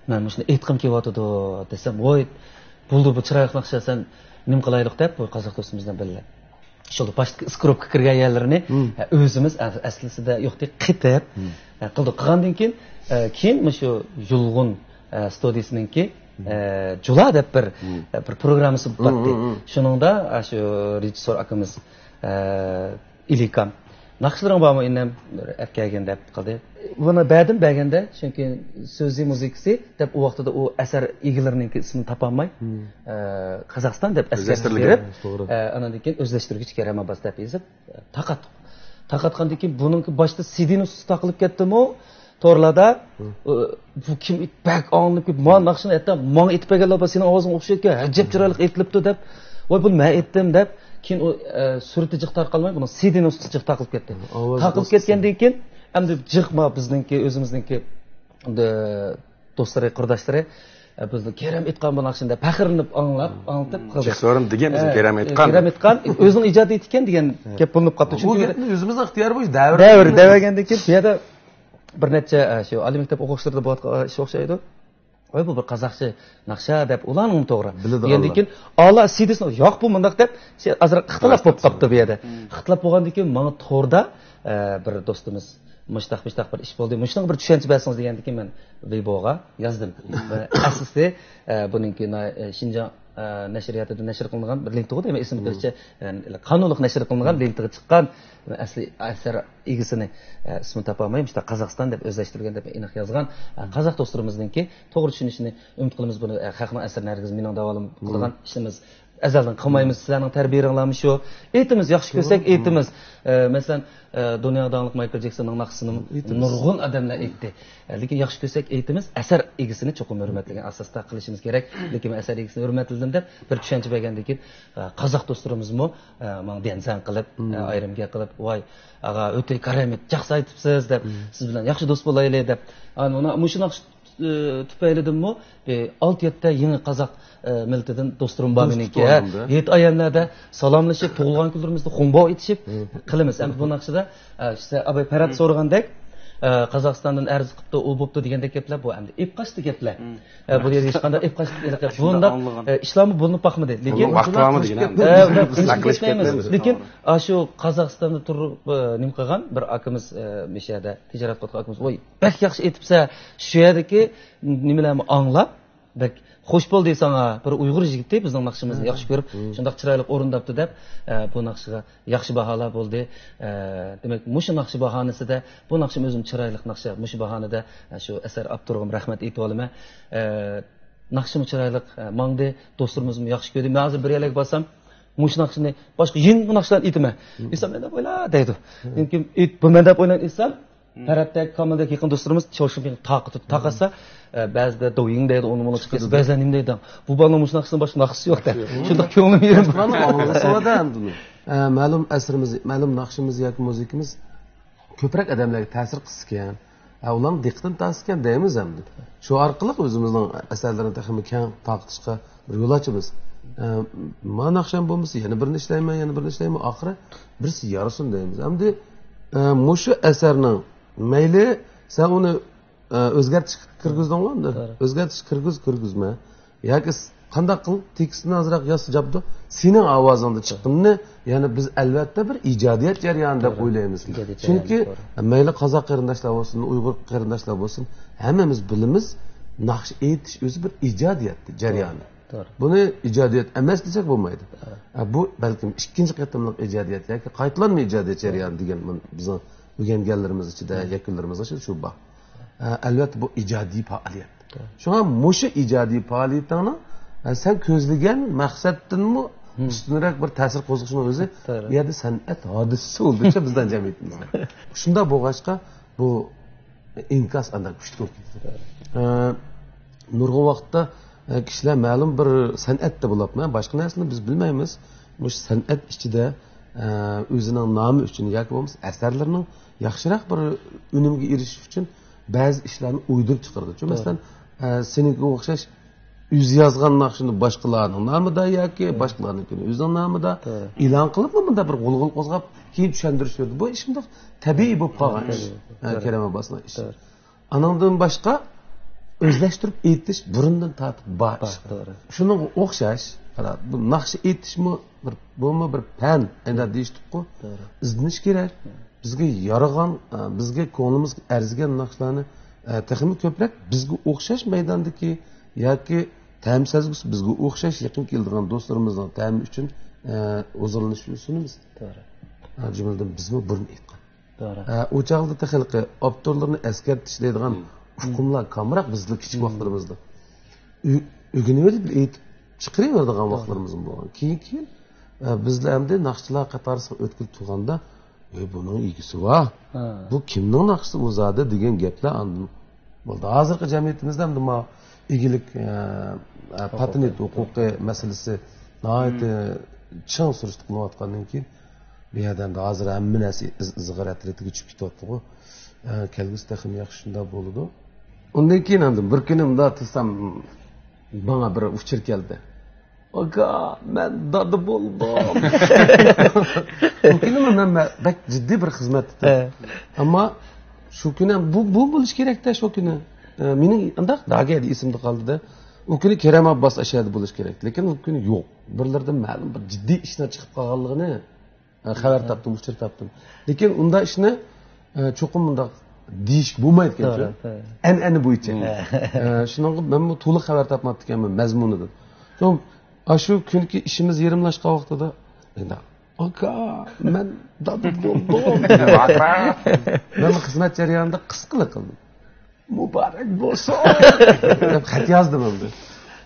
مەن مۇشۇنى ئېيتقۇم كېلىۋاتىدۇ دېسەم، ۋوي، بولدى، بۇ چىرايلىق ناخشا، سەن نېمە قىلايلۇق دەپ، بۇ قازاق دوستىمىز بىلەن بىللە. شۇ باشتىكى ئىسكروپكا كىرگەن يەرلىرىنى، ئە، ئۆزىمىز ئە-، ئەسلىسىدە يوقتى قېتىپ، ئە، قىلدۇق. قىلغاندىن كېيىن، ئە، كېيىن مۇشۇ يۇلغۇن، ئە، ستۇدىيىسىنىڭكى، ئە، جۇلا دەپ بىر، ئە، بىر پروگراممىسى بولۇپ قالدى. شۇنىڭدا، ئە، شۇ رېژىسسور ئاكىمىز، ئە، ئىلىكام، ناخشىلىرىڭ بارمۇ ئىنىم؟ ئەپ كەلگىن دەپ قىلدى. بۇنى بەردىم، بەرگەندە، چۈنكى سۆزى، مۇزىكىسى دەپ ئۇ ۋاقتىدا ئۇ ئەسەر ئىگىلىرىنىڭكى ئىسمىنى تاپالماي، ئە، قازاقىستان دەپ ئەسكەرتىش بېرىپ، ئە، ئاندىن كېيىن ئۆزلەشتۈرگۈچ كېرەم ئابباس دەپ يېزىپ، ئە، تارقاتتۇق. تارقاتقاندىن كېيىن بۇنىڭكى باشتا سىدىنىڭ ئۈستى تاقىلىپ كەتتىمۇ، تورلاردا، ئۇ، بۇ كىم ئېيت-، بەك ئاڭلىنىپ كېتىپ، مانا ناخشىنى ئەتە ماڭا ئېيتىپ بەرگەنلەر بار، سېنىڭ ئاۋازىڭ ئوخشايدىكەن، ئەجەب چىرايلىق ئېيتىلىپتۇ دەپ، ۋاي، بۇنى مەن ئېيتتىم دەپ، كېيىن ئۇ، ئە، سۈرىتى جىق تارقالماي، بۇنىڭ سىدىنىڭ ئۈستى جىق تاقىلىپ كەتتى. تاقىلىپ كەتكەندىن كېيىن، ئەمدى جىق ما بىزنىڭكى، ئۆزىمىزنىڭكى، ئە، دوستلىرى، قۇرداشلىرى، ئە، بىزنىڭ كېرەم ئېيتقان بۇ ناخشىنى دەپ پەخىرلىنىپ ئاڭلاپ، ئاڭلىتىپ قىلدى. جىق سورىدىم دېگەن بىزنىڭ كېرەم ئېيتقان. كېرەم ئېيتقان، ئۆزىنىڭ ئىجادىيىتى ئىكەن دېگەن گەپ بولۇنۇپ قاپتۇ. بۇ گەپنى ئۆزىمىزنىڭ ئىختىيارى بويىچە دەۋېرىپ، دەۋېرىپ دەۋەرگەندىن كېيىن، بۇ يەردە بىر نەچچە، ئە، شۇ ئالىي مەكتەپ ئوقۇغۇچىلىرىدا بولۇۋاتقان ئىش ئوخشايدۇ. ۋاي، بۇ بىر قازاقچە ناخشا دەپ ئۇلارنىڭ توغرا دېگەندىن كېيىن، ئالا سىدىسىنى، ياق، بۇ مۇنداق دەپ، شۇ ئازراق ئىختىلاپ بولۇپ قاپتۇ بۇ يەردە. ئىختىلاپ بولغاندىن كېيىن ماڭا توردا، ئە، بىر دوستىمىز مۇشتاق، مۇشتاق بىر ئىش بولدى، مۇشۇنىڭغا بىر چۈشەنچە بەرسىڭىز دېگەندىن كېيىن مەن ۋېيبوغا يازدىم. ئەسلىسى، ئە، بۇنىڭكى نا-، ئە، شىنجاڭ ئە، نەشرىياتىدا نەشر قىلىنغان بىر لېنتا غۇ دەيمەن، ئېسىمدە قېلىشىچە، ئە، قانۇنلۇق نەشر قىلىنغان لېنتىغا چىققان، ئەسلى ئەسەر ئىگىسىنى، ئە، ئىسمىنى تاپالماي، مۇشۇنداق قازاقىستان دەپ ئۆزلەشتۈرگەن دەپ ئېنىق يازغان، ئە، قازاق دوستلىرىمىزنىڭكى توغرا چۈشىنىشىنى ئۈمىد قىلىمىز. بۇنى، ئە، خەقنىڭ ئەسىرىنى ھەرگىز مېنىڭ داۋالىنىپ قىلغان ئىشىمىز ئەزەلدىن قىلمايمىز، سىلەرنىڭ تەربىيەلىرىڭلارمۇ شۇ. ئېيتىمىز، ياخشى كۆرسەك ئېيتىمىز. ئە، مەسىلەن، ئە، دۇنياغا داڭلىق مايكل جېكسوننىڭ ناخشىسىنى نۇرغۇن ئادەملەر ئېيتتى. ئە، لېكىن ياخشى كۆرسەك ئېيتىمىز، ئەسەر ئىگىسىنى چوقۇم ھۆرمەتلىگەن ئاساستا قىلىشىمىز كېرەك. لېكىن مەن ئەسەر ئىگىسىنى ھۆرمەتلىدىم دەپ بىر چۈشەنچە بەرگەندىن كېيىن، ئە، قازاق دوستلىرىمىزمۇ، ئە، ماڭا دەنسەن قىلىپ، ئە، ئايرىم گەپ قىلىپ، ۋاي، ئاغا، ئۆتە كارامەت، ياخشى ئېيتىپسىز دەپ، سىز بىلەن ياخشى دوست بولايلى دەپ. ئانا، مۇشۇ ناخشا ئى، تۈپەيلىدىنمۇ، ئى، ئالتە يەتتە يېڭى قازاق، ئى، مىللىتىدىن دوستلىرىم بار مېنىڭكى. ھېيت ئايەملەردە سالاملىشىپ، تۇغۇلغان كۈنلىرىمىزدە خۇڭباۋ ئېتىشىپ قىلىمىز. ئەمدى بۇ ناخشىدا، ئە، ئىشتە ئاباي پەرھات سورىغاندەك، ئە، قازاقىستاندىن ئەرز قىپتۇ، ئۇ بوپتۇ دېگەندەك گەپلەر، بۇ ئەمدى ئېپ قاچتى گەپلەر. ئە، بۇ يەردە ھېچقانداق ئېپ قاچتى ئېلىق گەپ. بۇنداق، ئە، ئىشلارمۇ بولۇنۇپ باقمىدى. لېكىن، ئە، ئۇنداق ئۇنداق ئېلىشىپ كەتمەيمىز. لېكىن، ئاشۇ قازاقىستاندا تۇرۇپ، ئە، نېمە قىلغان بىر ئاكىمىز، ئە، مۇشۇ يەردە تىجارەت قىلىۋاتقان ئاكىمىز، ۋاي، بەك ياخشى ئېيتىپسەن، شۇ يەردىكى نېمىلەرنى ئاڭلاپ، بەك خوش بولدى ساڭا، بىر ئۇيغۇر يىگىتى بىزنىڭ ناخشىمىزنى ياخشى كۆرۈپ، شۇنداق چىرايلىق ئورۇنداپتۇ دەپ، ئە، بۇ ناخشىغا ياخشى باھالار بولدى. ئە، دېمەك، مۇشۇ ناخشا باھانىسىدە، بۇ ناخشىمۇ ئۆزۈم چىرايلىق ناخشا، مۇشۇ باھانىدە، ئە، شۇ ئەسەر ئاپتورىغىمۇ رەھمەت ئېيتىۋالىمەن. ئە، ناخشىمۇ چىرايلىق، ئە، ماڭدى، دوستلىرىمىزمۇ ياخشى كۆردى. مەن ھازىر بىر يەرلەرگە بارسام، مۇشۇ ناخشىنى، باشقا يېڭى ناخشىلارنى ئېيتىمەن. ئېيتسام، مەن دەپ ئويلا دەيدۇ. چۈنكى ئېيت-، بۇ مەن دەپ ئويلاپ ئېيتسام، پەرھاتتەك، كامىلدەك يېقىن دوستلىرىمىز چاۋشىڭپىڭ تارقىتىپ تارقاتسا، ئە، بەزىدە دوۋيىڭ دەيدۇ، ئۇنى مۇنى چىقىرىسى، بەزىدە نېمە دەيدۇ؟ بۇ بالىنىڭ مۇشۇ ناخشىسىدىن باشقا ناخشىسى يوق دەپ. شۇنداق كۆڭلۈم يېرىم. باشقىلارنىڭ ئاڭلىغۇسى بار-دە ئەمدى ئۇنى. ئە، مەلۇم ئەسىرىمىز، مەلۇم ناخشىمىز ياكى مۇزىكىمىز كۆپرەك ئادەملەرگە تەسىر قىلسىكەن، ھە، ئۇلارنىڭ دىققىتىنى تارتسىكەن دەيمىز ئەمدى. شۇ ئارقىلىق ئۆزىمىزنىڭ ئەسەرلىرىنى تېخىمۇ كەڭ تارقىتىشقا بىر يول ئاچىمىز. ئە، ما ناخشام بولمىسا، يەنە بىرنى ئىشلەيمەن، يەنە بىرنى ئىشلەيمەن، ئاخىرى بىرسى يارىسۇن دەيمىز. ئەمدى، ئە، مۇشۇ ئەسەرنىڭ مەيلى سەن ئۇنى، ئە، ئۆزگەرتىشكە كىرگۈزدۈڭغۇ ئەمدى؟ توغرا. ئۆزگەرتىش كىرگۈز، كىرگۈزمە. ياكى س-، قانداق قىل، تېكىستىنى ئازراق يازسا جابدۇ. سېنىڭ ئاۋازىڭدا چىققىنىنى، يەنى بىز ئەلۋەتتە بىر ئىجادىيەت جەريانى دەپ توغرا. ئويلايمىز. ئىجادىيەت جەريانى، چۈنكى توغرا. مەيلى قازاق قېرىنداشلار بولسۇن، ئۇيغۇر قېرىنداشلار بولسۇن، ھەممىمىز بىلىمىز، ناخشا ئېيتىش ئۆزى بىر ئىجادىيەت جەريانى. توغرا. بۇنى ئىجادىيەت ئەمەس دېسەك بولمايدۇ. توغرا. ئە، بۇ بەلكىم ئىككىنچى قېتىملىق ئىجادىيەت ياكى قايتىلانما ئىجادىيەت جەريانى دېگەن بۇ بىزنىڭ ئۆگەنگەنلىرىمىز ئىچىدە، يەكۈنلىرىمىز ئىچىدە شۇ بار. ئە، ئەلۋەتتە، بۇ ئىجادىي پائالىيەت. شۇڭا مۇشۇ ئىجادىي پائالىيىتىڭنى، ئە، سەن كۆزلىگەن مەقسەتتىنمۇ ئۈستۈنرەك بىر تەسىر قوزغىشىنىڭ ئۆزى بۇ يەردە سەنئەت ھادىسىسى بولدى بىزنىڭ جەمئىيىتىمىزدە. شۇنداق بولغاچقا، بۇ ئىنكاس ئانداق كۈچلۈك بولۇپ كېتىدۇ. ئە، نۇرغۇن ۋاقىتتا، ئە، كىشىلەر مەلۇم بىر سەنئەتتە بولۇپ، باشقا نەرسىنى بىز بىلمەيمىز. مۇشۇ سەنئەت ئىچىدە، ئە، ئۆزىنىڭ نامى ئۈچۈن ياكى بولمىسا ئەسەرلىرىنىڭ ياخشىراق بىر ئۈنۈمگە ئېرىشىش ئۈچۈن بەزى ئىشلارنى ئويدۇرۇپ چىقىرىدۇ. مەسىلەن، ئە، سېنىڭكىگە ئوخشاش ئۆزى يازغان ناخشىنى باشقىلارنىڭ نامىدا ياكى باشقىلارنىڭكىنى ئۆزىنىڭ نامىدا ئېلان قىلىپمۇ مۇنداق بىر غۇلغۇلا قوزغاپ، كېيىن چۈشەندۈرۈش بېرىدۇ. بۇ ئىش مۇنداق تەبىئىي بولۇپ قالغان ئىش. ئە، كېرەم ئابباسنىڭ ئىشى. ئانىڭدىن باشقا ئۆزلەشتۈرۈپ ئېيتىش بۇرۇندىن تارتىپ بار ئىش. شۇنىڭغا ئوخشاش، قارا، بۇ ناخشا ئېيتىشمۇ بىر، بۇمۇ بىر پەن، ئەنە دېيىشتۇققۇ. ئىزدىنىش كېرەك. بىزگە يارىغان، ئە، بىزگە كۆڭلىمىزگە ئەرزىگەن ناخشىلارنى، ئە، تېخىمۇ كۆپرەك بىزگە ئوخشاش مەيداندىكى ياكى تەم سەزگۈسى بىزگە ئوخشاش يېقىن كېلىدىغان دوستلىرىمىزنىڭ تەمى ئۈچۈن، ئە، ھۇزۇرلىنىشىنى سۇنىمىز. ئە، جۈملىدىن بىزمۇ بۇرۇن ئېيتقان. ئە، ئۇ چاغدا تېخى ھېلىقى ئاپتورلارنى ئەسكەرتىش دەيدىغان ئۇقۇملار كامراق بىزدە كىچىك ۋاقىتلىرىمىزدا. ئۆ-، ئۆگىنىۋېلىپ بىر ئېيتىپ چىقىرىۋېرىدىغان ۋاقىتلىرىمىزمۇ بولغان. كېيىن، كېيىن، ئە، بىزلەر ئەمدى ناخشىچىلار قاتارىسىغا ئۆتكىلى تۇرغاندا، ئۆي، بۇنىڭ ئىگىسى بار. بۇ كىمنىڭ ناخشىسى ئۇ زادى دېگەن گەپلەر ئاندىن بولدى. ھازىرقى جەمئىيىتىمىزدە ئەمدى ما ئىگىلىك، ئە، ئە، پاتېنت ھوقۇقى مەسىلىسى ناھايىتى چىڭ سۈرۈشتە قىلىنىۋاتقاندىن كېيىن، بۇ يەردە ئەمدى ھازىر ھەممە نەرسە ئىز-، ئىزغىر ئەترىتىگە چۈشۈپ كېتىۋاتىدىغۇ. ئە، كەلگۈسى تېخىمۇ ياخشى شۇنداق بولىدۇ. ئۇندىن كېيىن ئاندىن بىر كۈنى مۇنداق تۇرسام، ماڭا بىر ئۇچۇر كەلدى. «ئاكا، مەن دادا بولدۇم.» ئۇ كۈنىمۇ مەن بە-، بەك جىددىي بىر خىزمەتتە. ئەمما شۇ كۈنى بۇ، بۇ بولۇش كېرەكتە شۇ كۈنى. ئە، مېنىڭ ئانداق داگەدە ئېسىمدە قالدىدا. ئۇ كۈنى كېرەم ئابباس ئاشەدە بولۇش كېرەك. لېكىن ئۇ كۈنى يوق. بىرلىرىدىن مەلۇم بىر جىددىي ئىشنىڭ چىقىپ قالغانلىقىنى، ئە، خەۋەر تاپتىم، ئۇچۇر تاپتىم. لېكىن ئۇنداق ئىشنى، ئە، چوقۇم مۇنداق دېيىشكە بولمايدىكەن. توغرا، توغرا. ئەنئەنە بويىچە. ئە، شۇنىڭغا مەنمۇ تولۇق خەۋەر تاپماپتىكەنمەن مەزمۇنىدىن. شۇ، ئاشۇ كۈنكى ئىشىمىز يېرىملاشقان ۋاقتىدا، «ئاكا، مەن دادا بولدۇم.» مەن خىزمەت جەريانىدا قىسقىلا قىلدىم. «مۇبارەك بولسۇن!» دەپ خەت يازدىم ئەمدى.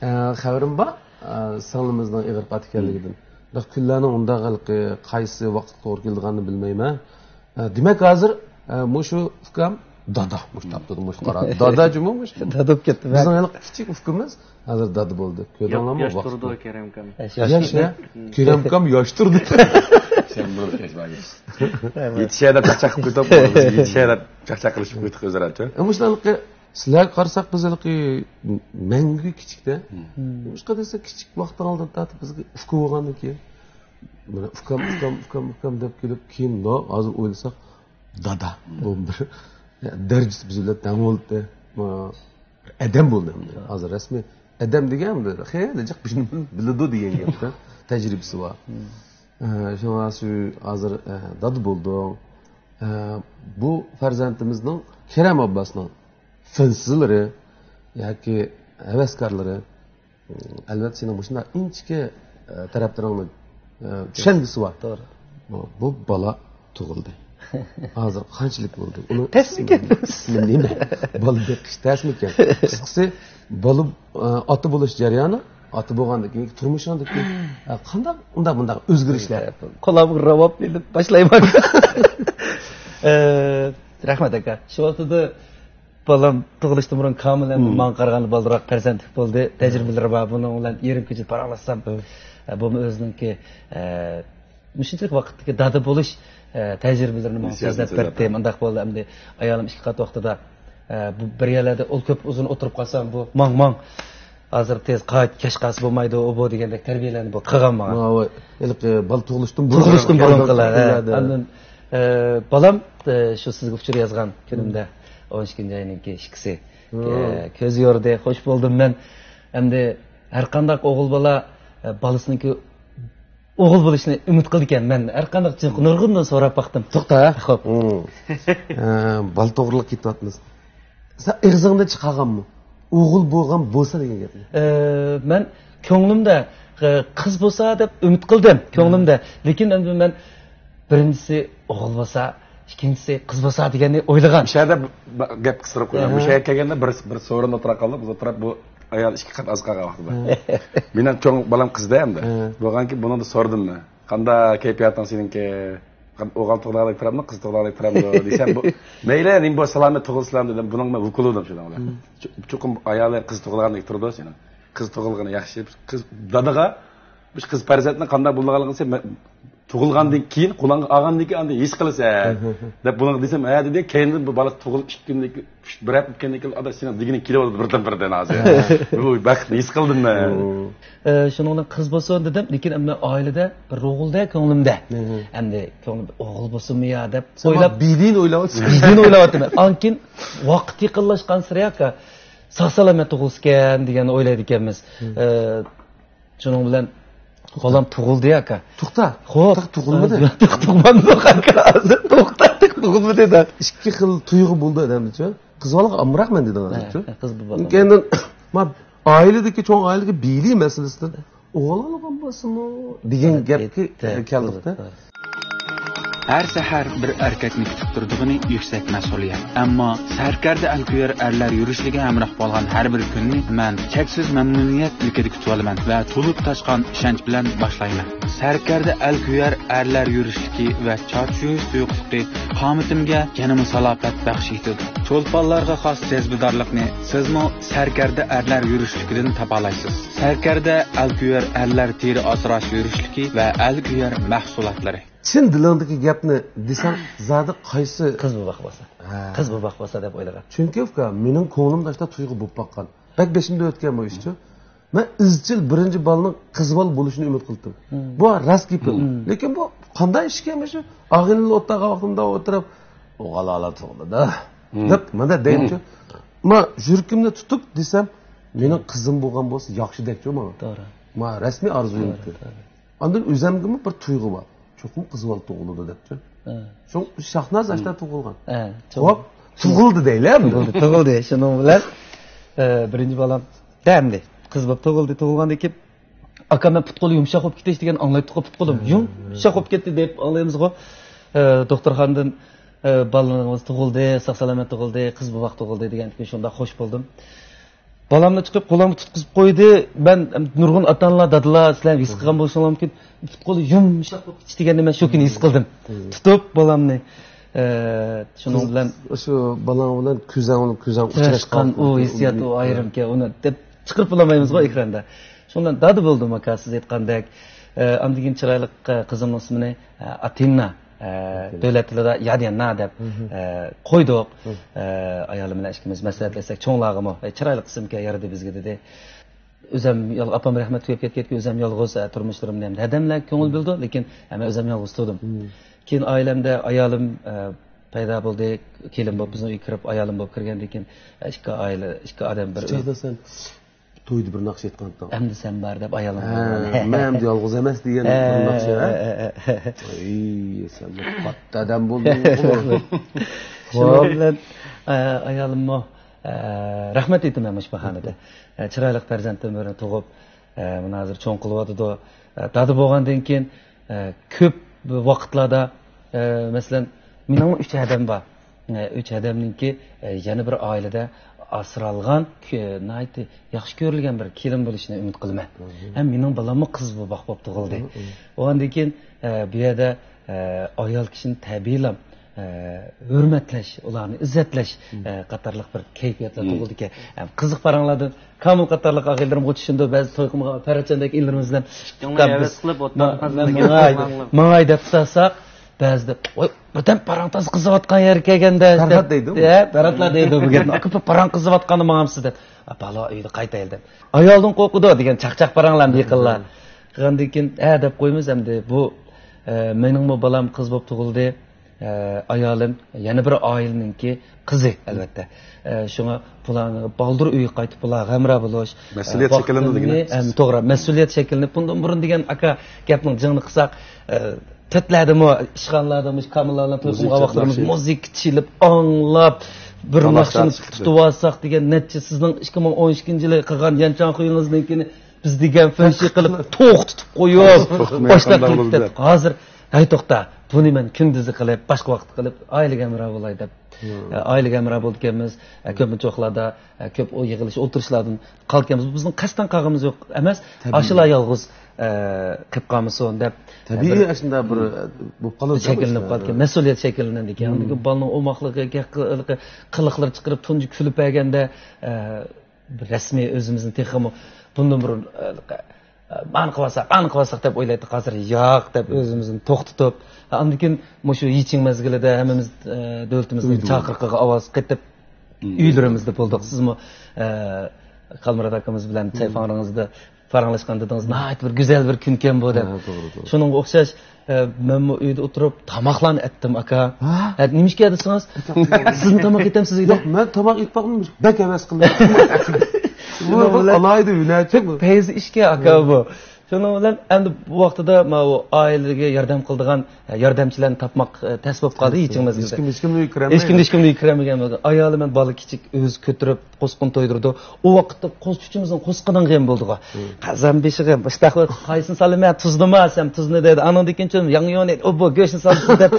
ئە، خەۋىرىم بار. ئە، سىڭلىمىزنىڭ ئېغىر پات ئىكەنلىكىدىن. بىراق كۈنلەرنىڭ ئۇنداق ھېلىقى قايسى ۋاقىتقا توغرا كېلىدىغانىنى بىلمەيمەن. ئە، دېمەك، ھازىر، ئە، مۇشۇ ئۇكام دادا، مۇشۇ تاپتۇردى، مۇشۇ قارا. دادا جۇمۇ مۇشۇ. دادا بولۇپ كەتتى. بىزنىڭ ھېلىقى كىچىك ئۇكىمىز ھازىر دادا بولدى. كۆردۈڭلارمۇ؟ ياش تۇرىدۇ، كېرەمكام. ياش، ياش، يا. كېرەمكام ياش تۇردى. سەن بۇ كەچ بايىش. يېتىشەدە چاقچاق قىلىپ قويدۇق. يېتىشەدە چاقچاق قىلىشىپ قويدۇق ئۆزئارا. ئە، مۇشۇ ھېلىقى سىلەرگە قارىساق، بىز ھېلىقى مەڭگۈ كىچىكتە. نېمىشقا دېسە، كىچىك ۋاقتىڭىزدىن تارتىپ بىزگە ئۇكا بولغاندىن كېيىن، مانا، ئۇكام، ئۇكام، ئۇكام، ئۇكام دەپ كېلىپ، كېيىن، ھازىر ئويلىساق، دادا. بۇ بىر دەرىجىسى بىز بىلەن تەڭ بولدى. ما-، ئادەم بولدى ئەمدى. ھازىر رەسمىي ئادەم دېگەن بىر خېلى جىق بىلىدۇ دېگەن گەپتە، تەجرىبىسى بار. ئە، شۇڭا شۇ ھازىر، ئە، دادا بولدۇڭ. ئە، بۇ پەرزەنتىمىزنىڭ، كېرەم ئابباسنىڭ فەنسىزلىرى ياكى ھەۋەسكارلىرى، ئەلۋەتتە، سېنىڭ مۇشۇنداق ئىنچىكە، ئە، تەرەپلىرىڭنى، ئە، چۈشەنگۈسى بار. توغرا. بۇ، بۇ بالا تۇغۇلدى. ھازىر قانچىلىك بولدى؟ ئۇنىڭ ئىسمى، ئىسمى نېمە؟ بالا بېقىش تەسمىكەن؟ قىسقىسى، بالا، ئە، ئاتا بولۇش جەريانى، ئاتا بولغاندىن كېيىنكى تۇرمۇشۇڭدىكى، ئە، قانداق ئۇنداق مۇنداق ئۆزگىرىشلەر؟ قولامغا راۋاب ئېلىپ باشلايمەن. ئە، رەھمەت، ئاكا. شۇ ۋاقتىدا بالام تۇغۇلۇشتىن بۇرۇن كامىل ئەمدى ماڭا قارىغاندا بالدۇرراق پەرزەنتلىك بولدى. تەجرىبىلىرى بار. بۇنىڭ بىلەن يېرىم كېچە پاراڭلاشسام، ئە، بۇمۇ ئۆزىنىڭكى، ئە، مۇشۇنچىلىك ۋاقىتتىكى دادا بولۇش، ئە، تەجرىبىلىرىنى ماڭا سۆزلەپ بەردى. مۇنداق بولدى، ئەمدى ئايالىم ئىككى قات ۋاقتىدا، ئە، بۇ بىر يەرلەردە ئۇل كۆپ ئۇزۇن ئولتۇرۇپ قالسام، بۇ ماڭ، ماڭ، ھازىر تېز قايت، كەچ قالسا بولمايدۇ، ئۇ بۇ دېگەندەك تەربىيەلەرنى بۇ قىلغان ماڭا. ماۋۇ ھېلىقى بالا تۇغۇلۇشتىن بۇرۇن، تۇغۇلۇشتىن بۇرۇن قىلغان قىلار، ھە. ئاندىن، ئە، بالام، ئە، شۇ سىزگە ئۇچۇر يازغان كۈنۈمدە، ئون ئىككىنچى ئاينىڭكى ئىككىسى، ئە، كۆز يورۇدى، خوش بولدۇم مەن. ئەمدى ھەر قانداق ئوغۇل بالا، ئە، بالىسىنىڭكى ئوغۇل بولۇشىنى ئۈمىد قىلىدىكەن. مەن ھەر قانداق نۇرغۇندىن سوراپ باقتىم. توختا. خوپ. ئە، بالا توغرىلىق كېتىۋاتىمىز. سەن ئېغىزىڭدىن چىقارغانمۇ؟ ئوغۇل بولغان بولسا دېگەن گەپنى. ئە، مەن كۆڭلۈمدە، ئە، قىز بولسا دەپ ئۈمىد قىلدىم، كۆڭلۈمدە. لېكىن ئەمدى مەن بىرىنچىسى ئوغۇل بولسا، ئىككىنچىسى قىز بولسا دېگەننى ئويلىغان. مۇشۇ يەردە ب-، ب-، گەپ قىستۇرۇپ قوياي. مۇشۇ يەرگە كەلگەندە بىر، بىر سورۇن ئوتتۇرىغا قالدى. بىز ئولتۇرۇپ بۇ ئايال ئىككى قات ئاز قالغان ۋاقتىدا. مېنىڭ چوڭ بالام قىزدا ئەمدى. بولغانكى بۇنىڭدا سورىدىم مەن. قانداق كەيپىياتىڭ سېنىڭكى؟ ئوغۇل تۇغۇلغاندەك تۇرامدۇ، قىز تۇغۇلغاندەك تۇرامدۇ دېسەم، بۇ، مەيلى، نېمە بولسا سالامەت تۇغۇلسىلام دېدىم. بۇنىڭ مەن ۋۇكۇلۇدۇم شۇنىڭ بىلەن. چوقۇم ئايالى قىز تۇغۇلغاندەك تۇرىدۇ سېنىڭ. قىز تۇغۇلغىنى ياخشى. قىز دادىغا، مۇشۇ قىز پەرزەنتنىڭ قانداق بولىدىغانلىقىنى سەن، مە-، تۇغۇلغاندىن كېيىن، قولۇڭغا ئالغاندىن كېيىن ئاندىن ھېس قىلىسەن، دەپ بۇنىڭغا دېسەم، ھە دېدى. كېيىندىن بۇ بالا تۇغۇلۇپ ئىككى كۈندىن كېيىن، بىر ھەپتە ئۆتكەندىن كېيىن، ئادا سېنىڭ دېگىنىڭ كېلىۋاتىدۇ بىردىن بىردىن ھازىر. بۇ بەختنى ھېس قىلدىم مەن. ئە، شۇنىڭ بىلەن قىز بولسۇن دېدىم، لېكىن ئەمدى ئائىلىدە بىر روغۇلدە كۆڭلۈمدە. ئەمدى كۆڭلۈمدە ئوغۇل بولسۇنمۇ يا دەپ ئويلاپ، بىلىنى ئويلاۋاتىسەن. بىلىنى ئويلاۋاتىمەن. ئانكىن ۋاقىت يېقىنلاشقانسېرى ئاكا، ساق سالامەت تۇغۇلسىكەن دېگەننى ئويلايدىكەنمىز. ئە، شۇنىڭ بىلەن بالام تۇغۇلدى، ئاكا. توختا. خوپ. تېخى تۇغۇلمىدى. تېخى تۇغمامدۇق، ئاكا. ھازىر توختا، تېخى تۇغۇلمىدى دە. ئىككى خىل تۇيغۇ بولدى ئادەمدىچۇ. قىز بالىغا ئامراقمەن دېدىڭىز، ھە، قىز بۇ بالا. كېيىندىن، ما، ئائىلىدىكى، چوڭ ئائىلىدىكى بىلى مەسىلىسىدىن ئوغۇل ئالغان بولسىمۇ دېگەن گەپكە كەلدۇق-دە. ھەر سەھەر بىر ئەركەكنى كۈتۈپ تۇرىدىغىنى يۈكسەك مەسئۇلىيەت. ئەمما سەركەردە ئەلكۆيەر ئەرلەر يۈرۈشلۈكىگە ھەمراھ بولغان ھەر بىر كۈننى مەن چەكسىز مەمنۇنىيەت ئىلكىدە كۈتۈۋالىمەن ۋە تولۇپ تاشقان ئىشەنچ بىلەن باشلايمەن. سەركەردە ئەلكۆيەر ئەرلەر يۈرۈشلۈكى ۋە چارچىشىش تۇيغۇسى قامىتىمگە يەنىمۇ سالاپەت بەخش ئېتىدۇ. چولپانلارغا خاس جەزبىدارلىقنى سىزمۇ سەركەردە ئەرلەر يۈرۈشلۈكىدىن تاپالايسىز. سەركەردە ئەلكۆيەر ئەرلەر تېرە ئاسراش يۈرۈشلۈكى ۋە ئەلكۆيەر مەھسۇلاتلىرى. چىن دىلىڭدىكى گەپنى دېسەڭ، زادى قايسى؟ قىز بوۋاق بولسا. ھە. قىز بوۋاق بولسا دەپ ئويلىغان. چۈنكى ئۇكا، مېنىڭ كۆڭلۈمدە ئاشۇنداق تۇيغۇ بولۇپ باققان. بەك بېشىمدىن ئۆتكەن بۇ ئىشچۇ. مەن ئىزچىل بىرىنچى بالىنىڭ قىز بالا بولۇشىنى ئۈمىد قىلدىم. بۇ راست گېپىم. لېكىن بۇ قانداق ئىشكەن مۇشۇ؟ ئاغىنىلەر ئولتۇرغان ۋاقتىمدا ئولتۇرۇپ، «ئوغۇل بالا تۇغدى-دە» دەپ، مانا دەيمىچۇ. ما يۈرىكىمنى تۇتۇپ دېسەم، مېنىڭ قىزىم بولغان بولسا ياخشىدەكچۇ ماڭا. توغرا. ما رەسمىي ئارزۇيۇمكى. ئاندىن ئۆزەمگىمۇ بىر تۇيغۇ بار. چوقۇم قىز بالا تۇغۇلىدۇ دەپتۇ. شۇڭ شاھناز ئاشتا تۇغۇلغان. خوپ، تۇغۇلدى دەيلى ئەمدى. تۇغۇلدى، تۇغۇلدى. شۇنىڭ بىلەن، ئە، بىرىنچى بالام دە ئەمدى. قىز بولۇپ تۇغۇلدى، تۇغۇلغاندىن كېيىن، ئاكا، مەن پۇت-قولى يۇمشاق بولۇپ كېتىش دېگەن ئاڭلايتتۇققۇ، پۇت-قولۇم يۇمشاق بولۇپ كەتتى دەپ ئاڭلايمىزغۇ. ئە، دوختۇرخانىدىن، ئە، بالىڭىز تۇغۇلدى، ساق-سالامەت تۇغۇلدى، قىز بوۋاق تۇغۇلدى دېگەندىكىن شۇنداق خوش بولدۇم. بالامنى چىقىرىپ قولۇمغا تۇتقۇزۇپ قويدى. مەن نۇرغۇن ئاتا-ئانىلار، دادىلار، سىلەر ھېس قىلغان بولۇشۇڭلار مۇمكىن. پۇت-قولى يۇمشاق بولۇپ كېتىشتى دېگەننى مەن شۇ كۈنى ھېس قىلدىم. تۇتۇپ بالامنى، ئە، شۇنىڭ بىلەن شۇ بالاڭ بىلەن كۆزۈڭ، كۆزۈڭ ئۇچراشقان ئۇ ھېسسىيات، ئۇ ئايرىمكەن. ئۇنى دەپ چىقىرىپ بولالمايمىزغۇ ئېكراندا. شۇنىڭ بىلەن دادا بولدۇم ئاكا، سىز ئېيتقاندەك. ئە، ئاندىن كېيىن چىرايلىق، ئە، قىزىمنىڭ ئىسمىنى، ئە، ئاتىنا، ئە، دۆلەت تىلىدا ياديانا دەپ، ئە، قويدۇق. ئە، ئايالىم بىلەن ئىككىمىز مەسلىھەتلەشسەك، چوڭلارغىمۇ، ئەي، چىرايلىق ئىسىمكەن، يارىدى بىزگە، دېدى. ئۆزۈم يال-، ئاپام رەھمەتكە ئۆتۈپ كەتكەچكە ئۆزۈم يالغۇز، ئە، تۇرمۇشلىرىمنى ھەم دادام بىلەن كۆڭۈل بۆلىدۇ، لېكىن، ئە، مەن ئۆزۈم يالغۇز تۇردۇم. كېيىن ئائىلەمدە ئايالىم، ئە، پەيدا بولدى، كېلىن بولۇپ بىزنىڭ ئۆيگە كىرىپ، ئايالىم بولۇپ كىرگەندىن كېيىن، ئە، ئىككى ئائىلە، ئىككى ئادەم بىر ئۆي. چاغدا سەن تويدا بىر ناخشا ئېيتقانتىڭ. ئەمدى سەن بار دەپ ئايالىم. ھە، مەن ئەمدى يالغۇز ئەمەس دېگەن بىر ناخشا، ھە؟ ئەي، سەن بىر قاتتىق ئادەم بولدۇڭ. شۇنىڭ بىلەن، ئە، ئايالىممۇ، ئە، رەھمەت ئېيتىمەن مۇشۇ باھانىدە. ئە، چىرايلىق پەرزەنتلىرىنى تۇغۇپ، ئە، مانا ھازىر چوڭ قىلىۋاتىدۇ. ئە، دادا بولغاندىن كېيىن، ئە، كۆپ ۋاقىتلاردا، ئە، مەسىلەن، مېنىڭمۇ ئۈچ ھەدەم بار. ئە، ئۈچ ھەدەمنىڭكى، ئە، يەنە بىر ئائىلىدە ئاسرالغان، كۆ-، ناھايىتى ياخشى كۆرۈلگەن بىر كېلىن بولۇشىنى ئۈمىد قىلىمەن. ھەم مېنىڭ بالاممۇ قىز بوپاق بولۇپ تۇغۇلدى. بولغاندىن كېيىن، ئە، بۇ يەردە، ئە، ئايال كىشىنى تەبىئىيلا، ئە، ھۆرمەتلەش، ئۇلارنى ئىززەتلەش، ئە، قاتارلىق بىر كەيپىياتلار تۇغۇلدىكەن. ھەم قىزىق پاراڭلاردىن كامىل قاتارلىق ئاغىنىلىرىمغا چۈشۈندى. بەزى توي قىلمىغان پەرەتجاندەك ئىنىلىرىمىز بىلەن ئىككىڭلار ھەۋەس قىلىپ ماڭاي، ماڭاي دەپ تۇرساق، بەزىدە، ۋاي، بىردەم پاراڭ تازا قىزىۋاتقان يەر كەلگەندە، پەرھات دەيدۇ. ھە، پەرھاتلا دەيدۇ بۇ گەپنى. ئاكا، بىر پاراڭ قىزىۋاتقاندا ماڭامسىز دەپ. ئا، بالا ئۆيدە قايتايلى دەپ. ئايالدىن قورقىدۇ دېگەن چاقچاق پاراڭلارنى يېقىنلار. قىلغاندىن كېيىن، ھە، دەپ قويىمىز ئەمدى. بۇ، ئە، مېنىڭمۇ بالام قىز بولۇپ تۇغۇلدى. ئە، ئايالىم يەنە بىر ئائىلىنىڭكى قىزى، ئەلۋەتتە. ئە، شۇڭا بۇلارنى بالدۇر ئۆيگە قايتىپ، بۇلارغا ھەمراھ بولۇش، مەسئۇلىيەت ئە، شەكىللىنىدۇ دېگەن ۋاقتىمنى، ئەم، توغرا، مەسئۇلىيەت شەكىللىنىپ، بۇندىن بۇرۇن دېگەن ئاكا گەپنىڭ جىڭىنى قىلساق، ئە، تۆتلەردىمۇ، ئىشخانىلاردىمۇ، كامىللارنىڭ توي قىلغان ۋاقىتلىرىمىز مۇزىكا چېلىپ، ئاڭلاپ، بىر ناخشىنى تۇتۇۋالساق دېگەن نەچچە سىزنىڭ ئىككى مىڭ ئون ئىككىنچى يىلى قىلغان يەنچاڭ خۇيىڭىزنىڭكىنى بىز دېگەن فېنشى قىلىپ توختىتىپ قويۇپ، باشلاپ كېتىپ، ھازىر، ھەي، توختا، بۇنى مەن كۈندۈزى قىلىپ، باشقا ۋاقىتتا قىلىپ، ئائىلىگە ھەمراھ بولاي دەپ. ئە، ئائىلىگە ھەمراھ بولىدىكەنمىز. ئە، كۆپىنچە ۋاقىتلاردا، ئە، كۆپ ئۇ يىغىلىش ئولتۇرۇشلاردىن قالىدىكەنمىز. بۇ بىزنىڭ قەستەن قالغىنىمىز يوق ئەمەس. ئاشۇلا يالغۇز، ئە، قېلىپ قالمىسۇن دەپ. تەبىئىي، ئە، بىر ئاشۇنداق بىر، ئە، بولۇپ قالىدۇ، شەكىللىنىپ قالىدىكەن. مەسئۇلىيەت شەكىللىنىدىكەن. ئاندىن كېيىن بالىنىڭ ئوماقلىقى، قىلىقلىرى چىقىرىپ، تۇنجى كۈلۈپ بەرگەندە، ئە، بىر رەسمىي ئۆزىمىزنى تېخىمۇ بۇندىن بۇرۇن، ئە، مانا قىلىۋالساق، ئانا قىلىۋالساق دەپ ئويلايتتۇق. ھازىر ياق دەپ ئۆزىمىزنى توختىتىپ، ئاندىن كېيىن مۇشۇ يىچىڭ مەزگىلىدە ھەممىمىز، ئە، دۆلىتىمىزنىڭ چاقىرىقىغا ئاۋاز قېتىپ، ئۆيلىرىمىزدە بولدۇق. سىزمۇ، ئە، خالمۇرات ئاكىمىز بىلەن چاي پاڭرىڭىزدا پاراڭلاشقان دېدىڭىز، ناھايىتى بىر گۈزەل بىر كۈنكەن بۇ دەپ. ھە، توغرا، توغرا. شۇنىڭغا ئوخشاش، ئە، مەنمۇ ئۆيدە ئولتۇرۇپ تاماقلارنى ئەتتىم، ئاكا. ھە؟ ھە، نېمە ئىش دېسىڭىز؟ سىزمۇ تاماق ئېتەمسىز ئۆيدە؟ ياق، مەن تاماق ئېتىپ باقمىدىم، بەك ھەۋەس قىلدىم. بۇ بىر ئالاھىدە ھۈنەرچى بۇ. پەيزى ئىشكەن، ئاكا، بۇ. شۇنىڭ بىلەن ئەمدى بۇ ۋاقتىدا ماۋۇ ئائىلىگە ياردەم قىلىدىغان، ئە، ياردەمچىلەرنى تاپماق، ئە، تەس بولۇپ قالدى، يىچىڭ مەزگىلىدە. ھېچكىم، ھېچكىمنى ئۆيگە كىرەلمەيدۇ. ھېچكىم، ھېچكىمنى ئۆيگە كىرەلمىگەن بولدى. ئايالى مەن بالا كىچىك ئۆزى كۆتۈرۈپ، قوسقىنى تويدۇرىدۇ. ئۇ ۋاقىتتا قوز-، ئۈچىمىزنىڭ قوسقىنىغا يەم بولدىغۇ. قازان بېشىغا مۇشتاق قايسىنى سالىمەن، تۇزنىمۇ سەن تۇزنى دەيدۇ. ئانىڭدىن كېيىن ياڭيۇنى، ئوببو، گۆشنى سالسىز دەپ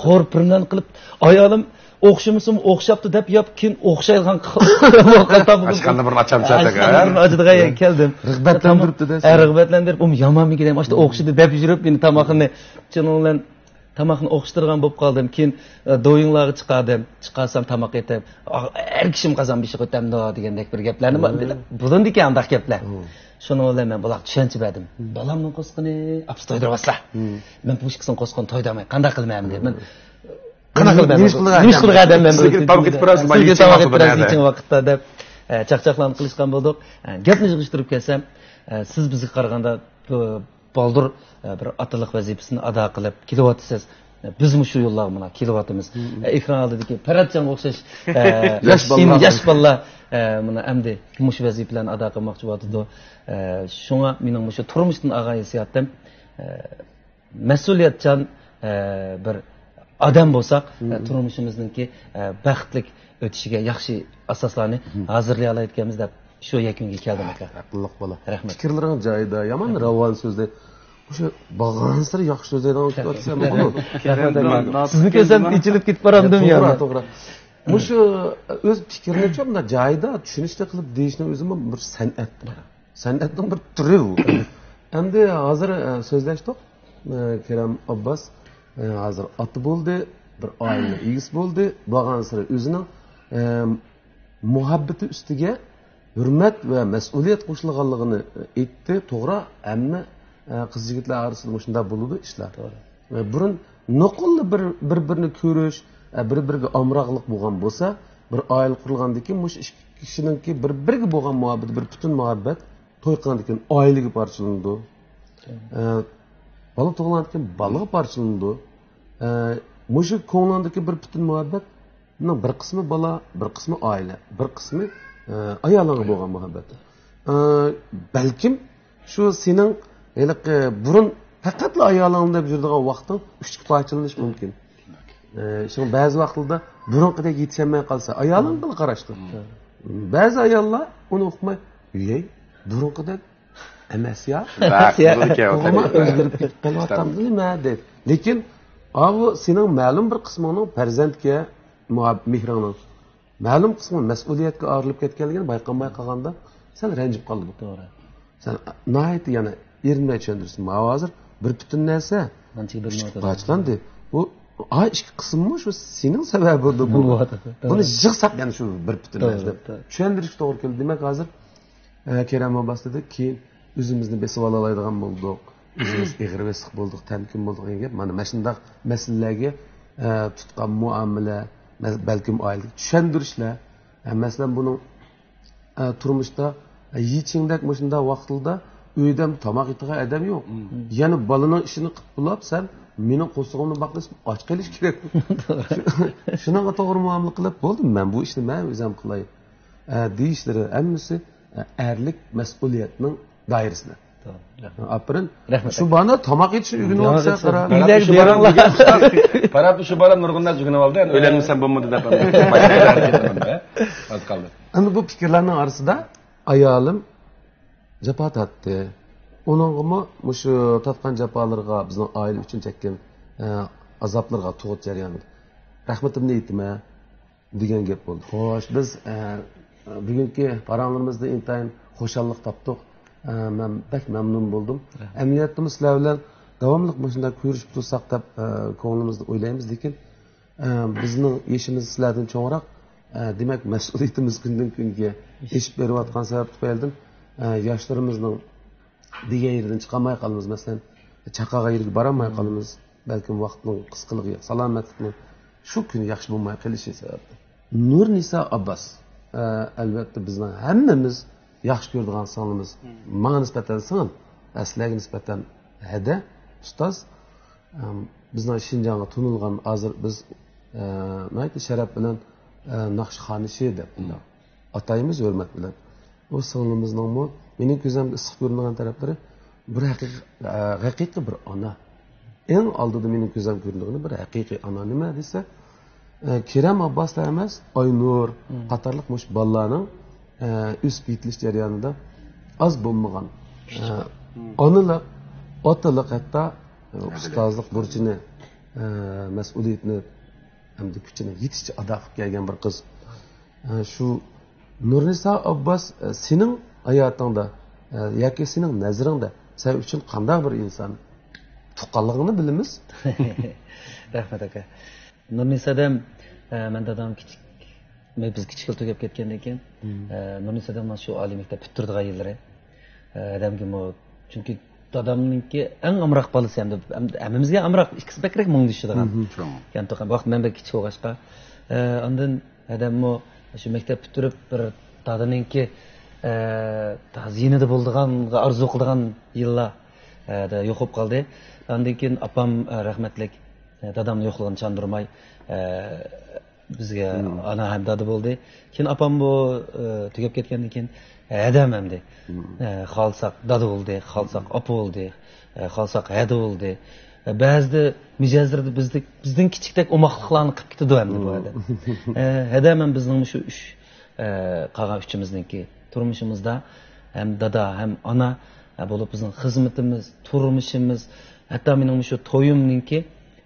قورۇپ بىرنېمە قىلىپ، ئايالىم ئوخشىمىسىمۇ ئوخشاپتۇ دەپ ياپ، كېيىن ئوخشايدىغان ئاشخانىدا بىرنى ئاچامسەن ئاشخانىدا بىرنى ئاچىدىغان يەرگە كەلدىم. رىغبەتلەندۈرۈپتۇ-دە. ھە، رىغبەتلەندۈرۈپ، ئۇمۇ يامان مىگىدەم، ئاشتا ئوخشىدى دەپ يۈرۈپ، مېنى تاماقنى، شۇنىڭ بىلەن تاماقنى ئوخشىتىدىغان بولۇپ قالدىم. كېيىن، ئە، دويۇڭلارغا چىقاردىم. چىقارسام تاماق ئېتىپ، «ئا، ئەر كىشىم قازان بېشىغا ئۆتەمدۇ؟» دېگەندەك بىر گەپلەرنى بۇلىنىدىكەن ئانداق گەپلەر. شۇنىڭ بىلەن مەن بۇلارغا چۈشەنچە بەردىم. بالامنىڭ قوسقىنى ئاپىسى تويدۇرۇۋاتسا، مەن بۇ ئىككىسىنىڭ قوسقىنى تويدۇرماي قانداق قىلىمەن دەپ. مەن قانداق قىلىمەن؟ نېمە ئىش قىلىدىغان ئادەم مەن؟ سىزگە تاماق ئېتىپ بېرەرسىز، سىزگە تاماق ئېتىپ بېرەرسىز، يېچىڭ ۋاقىتتا دەپ، ئە، چاقچاقلارنى قىلىشقان بولدۇق. ئە، گەپنى يىغىشتۇرۇپ كەلسەم، ئە، سىز بىزگە قارىغاندا، ئە، بالدۇر، ئە، بىر ئاتىلىق ۋەزىپىسىنى ئادا قىلىپ كېلىۋاتىسىز. بىزمۇ شۇ يوللارغا مانا كېلىۋاتىمىز. ئە، ئېكران ئالدىدىكى پەرھاتجانغا ئوخشاش، ئە، ياش بالىلار، ياش بالىلار، ئە، مانا ئەمدى مۇشۇ ۋەزىپىلەرنى ئادا قىلماقچى بولۇۋاتىدۇ. ئە، شۇڭا مېنىڭ مۇشۇ تۇرمۇشتىن ئالغان ھېسسىياتىم، ئە، مەسئۇلىيەتچان، ئە، بىر ئادەم بولساق، ئە، تۇرمۇشىمىزنىڭكى، ئە، بەختلىك ئۆتۈشىگە ياخشى ئاساسلارنى ھازىرلىيالايدىكەنمىز دەپ شۇ يەكۈنگە كەلدىم، ئاكا. ھەقلىق بالا. رەھمەت. پىكىرلىرىڭ جايىدا، يامان راۋان سۆزلەي. مۇشۇ بارغانسېرى ياخشى سۆزلەيدىغان كېلىۋاتىسەن، رەھمەت، ئاكا. سىزنى كۆرسەم ئېچىلىپ كېتىپ بارامدىم يا. توغرا، توغرا. مۇشۇ ئۆز پىكرىنىچۇ مۇنداق جايىدا چۈشىنىشلىك قىلىپ دېيىشنىڭ ئۆزىمۇ بىر سەنئەت. سەنئەتنىڭ بىر تۈرى ئۇ. ئەمدى ھازىر، ئە، سۆزلەشتۇق، ئە، كېرەم ئابباس، ئە، ھازىر ئاتا بولدى، بىر ئائىلىنىڭ ئىگىسى بولدى، بارغانسېرى ئۆزىنىڭ، ئە، مۇھەببىتى ئۈستىگە ھۆرمەت ۋە مەسئۇلىيەت قوشۇلغانلىقىنى ئېيتتى. توغرا، ھەممە، ئە، قىز-يىگىتلەر ئارىسىدا مۇشۇنداق بولىدۇ ئىشلار. توغرا. ئە، بۇرۇن نوقۇللا بىر، بىر-بىرىنى كۆرۈش، ئە، بىر-بىرىگە ئامراقلىق بولغان بولسا، بىر ئائىلە قۇرۇلغاندىن كېيىن مۇشۇ ئىككى كىشىنىڭكى بىر-بىرىگە بولغان مۇھەببىتى، بىر پۈتۈن مۇھەببەت توي قىلغاندىن كېيىن ئائىلىگە پارچىلىنىدۇ. ئە، بالا تۇغۇلغاندىن كېيىن بالىغا پارچىلىنىدۇ. ئە، مۇشۇ كۆڭلۈڭدىكى بىر پۈتۈن مۇھەببەت، بۇنىڭ بىر قىسمى بالا، بىر قىسمى ئائىلە، بىر قىسمى، ئە، ئايالىڭغا بولغان مۇھەببەت. ئە، بەلكىم شۇ سېنىڭ ھېلىقى بۇرۇن پەقەتلا ئايالىڭ دەپ يۈرىدىغان ۋاقتىڭ ئۈچكە پارچىلىنىشى مۇمكىن. ئە، شۇڭا بەزى ۋاقىتلاردا بۇرۇنقىدەك يېتىشەلمەي قالسا، ئايالىڭغىلا قاراشتۇر. بەزى ئاياللار ئۇنى ئۇقماي، «ئەي، بۇرۇنقىدەك ئەمەس يا.» ئۆزگىرىپ كېتىپ قېلىۋاتامدۇ نېمە دەيدۇ. لېكىن ئاۋۇ سېنىڭ مەلۇم بىر قىسمىڭنىڭ پەرزەنتكە مۇھەب-، مېھرىڭنىڭ مەلۇم قىسمى مەسئۇلىيەتكە ئايرىلىپ كەتكەنلىكىنى بايقالماي قالغاندا سەل رەنجىپ قالىدۇ. توغرا. سەن ناھايىتى يەنە ئېرىنمەي چۈشەندۈرسەن. ماۋۇ ھازىر بىر پۈتۈن نەرسە ئىككى پارچىلاندى. بۇ، ئا، ئىككى قىسىممۇ شۇ سېنىڭ سەۋەبىڭدىن بولدى. بۇنى يىغساق يەنە شۇ بىر پۈتۈن نەرسە دەپ چۈشەندۈرۈشكە توغرا كېلىدۇ. دېمەك، ھازىر، ئە، كېرەم ئابباس دېدى، كېيىن ئۆزىمىزنى بېسىۋالالايدىغان بولدۇق. ئۆزىمىز ئېغىر بېسىق بولدۇق، تەمكىن بولدۇق دېگەن گەپ. مانا، مانا شۇنداق مەسىلىلەرگە، ئە، تۇتقان مۇئامىلە، مە-، بەلكىم ئائىلىدىكى چۈشەندۈرۈشلەر. ئە، مەسىلەن، بۇنىڭ، ئە، تۇرمۇشتا، ئە، يېچىڭدەك مۇشۇنداق ۋاقىتلىرىدا ئۆيدە تاماق يەيدىغان ئادەم يوق. يەنە بالىنىڭ ئىشىنى قىلىپ بولۇپ، سەن مېنىڭ قورسىقىمنى باق دېسە، ئاچ قېلىش كېرەك. شۇ-، شۇنىڭغا توغرا مۇئامىلە قىلىپ، بولدى، مەن بۇ ئىشنى مەن ئۆزۈم قىلاي، ئە، دېيىشلىرى ھەممىسى، ئە، ئەرلىك مەسئۇلىيەتنىڭ دائىرىسىدە. توغرا، رەھمەت. ئاپىرىن. رەھمەت. شۇ بالا تاماق يېتىشنى ئۆگىنىۋال، سەن قارا. ئۆيلەرگە بېرىڭلار. پارات شۇ بالا نۇرغۇن نەرسە ئۆگىنىۋالدى. يەنى ئۆيلەنمىسەم بولمىدى دەپ. ئاز قالدى. ئەمدى بۇ پىكىرلەرنىڭ ئارىسىدا ئايالىم جاپا تارتتى. ئۇنىڭغىمۇ مۇشۇ تارتقان جاپالىرىغا، بىزنىڭ ئائىلە ئۈچۈن چەككەن، ئە، ئازابلىرىغا تۇغۇت جەريانىدا رەھمىتىمنى ئېيتىمەن. دېگەن گەپ بولدى. خوش، بىز، ئە، بۈگۈنكى پاراڭلىرىمىزدا ئىنتايىن خۇشاللىق تاپتۇق. ئە، مەن بەك مەمنۇن بولدۇم. رەھمەت. ئەمەلىيەتتىمۇ سىلەر بىلەن داۋاملىق مۇشۇنداق كۆرۈشۈپ تۇرساق دەپ، ئە، كۆڭلىمىزدە ئويلايمىز. لېكىن، ئە، بىزنىڭ يېشىمىز سىلەردىن چوڭراق. ئە، دېمەك، مەسئۇلىيىتىمىز كۈندىن كۈنگە ئېشىپ بېرىۋاتقان سەۋەب تۈپەيلىدىن، ئە، ياشلىرىمىزنىڭ دېگەن يېرىدىن چىقالماي قالىمىز. مەسىلەن، چاقاغا يېرىگە بارالماي قالىمىز. بەلكىم ۋاقىتنىڭ قىسقىلىقى، سالامەتلىكنىڭ شۇ كۈنى ياخشى بولماي قېلىشى سەۋەبلىك. نۇرنىسا ئابباس، ئە، ئەلۋەتتە بىزنىڭ ھەممىمىز ياخشى كۆرىدىغان سىڭلىمىز. ماڭا نىسبەتەن سىڭىل، ئە، سىلەرگە نىسبەتەن ھەدە، ئۇستاز. ئەم، بىزنىڭ شىنجاڭغا تونۇلغان، ھازىر بىز، ئە، ناھايىتى شەرەپ بىلەن، ئە، ناخشا خانىشى دەپ ئاتايمىز ھۆرمەت بىلەن. ئۇ سىڭلىمىزنىڭمۇ مېنىڭ كۆزۈمگە ئىسسىق كۆرۈنىدىغان تەرەپلىرى بىر ھەقىقىي، ھەقىقىي بىر ئانا. ئەڭ ئالدىدا مېنىڭ كۆزۈمگە كۆرۈنىدىغىنى بىر ھەقىقىي ئانا. نېمە دېسە، ئە، كېرەم ئابباسلا ئەمەس، ئاينۇر قاتارلىق مۇشۇ بالىلارنىڭ، ئە، ئۆسۈپ يېتىلىش جەريانىدا ئاز بولمىغان، ئە، ئانىلىق، ئاتىلىق، ھەتتا، ئە، ئۇستازلىق بۇرچىنى، ئە، مەسئۇلىيىتىنى ھەمدە كۈچىنى يېتىشىچە ئادا قىلىپ كەلگەن بىر قىز. ئە، شۇ نۇرنىسا ئابباس، ئە، سېنىڭ ھاياتىڭدا، ئە، ياكى سېنىڭ نەزىرىڭدە سەن ئۈچۈن قانداق بىر ئىنسان؟ تۇغقانلىقىڭنى بىلىمىز. رەھمەت، ئاكا. نۇرنىسا ھەدەم، ئە، مەن دادام كىچىك، مە-، بىز كىچىك يىل تۈگەپ كەتكەندىن كېيىن، ئە، نۇرنىسا ھەدەم شۇ ئالىي مەكتەپ پۈتتۈردىغان يىللىرى. ئە، ھەدەمگىمۇ، چۈنكى دادامنىڭكى ئەڭ ئامراق بالىسى ھەمدە ھەم-، ھەممىمىزگە ئامراق، ئىككىسى بەكرەك مۇڭدىشىدىغان. چوڭ. يەنى توقا-، ۋاقىت مەن بەك كىچىك بولغاچقا. ئە، ئاندىن ھەدەممۇ شۇ مەكتەپ پۈتتۈرۈپ، بىر دادىنىڭكى، ئە، تازا يېنىدا بولىدىغانغا ئارزۇ قىلىدىغان يىللار، ئە، دە-، يوق بولۇپ قالدى. ئاندىن كېيىن ئاپام، ئە، رەھمەتلىك، ئە، دادامنىڭ يوقلۇقىنى چاندۇرماي، ئە، بىزگە ئانا ھەم دادا بولدى. كېيىن ئاپام بۇ، ئە، تۈگەپ كەتكەندىن كېيىن، ھەدەم ئەمدى. ئە، خالىساق دادا بولدى، خالىساق ئاپا بولدى، ئە، خالىساق ھەدە بولدى. ئە، بەزىدە مىجەزلىرىدە بىزدەك، بىزدىن كىچىكتەك ئوماقلىقلارنى قىلىپ كېتىدۇ ئەمدى بۇ ھەدەم. ئە، ھەدەم ھەم بىزنىڭ شۇ ئۈچ، ئە، قالغان ئۈچىمىزنىڭكى تۇرمۇشىمىزدا ھەم دادا، ھەم ئانا، ئە، بولۇپ بىزنىڭ خىزمىتىمىز، تۇرمۇشىمىز، ھەتتا مېنىڭ شۇ تويۇمنىڭكى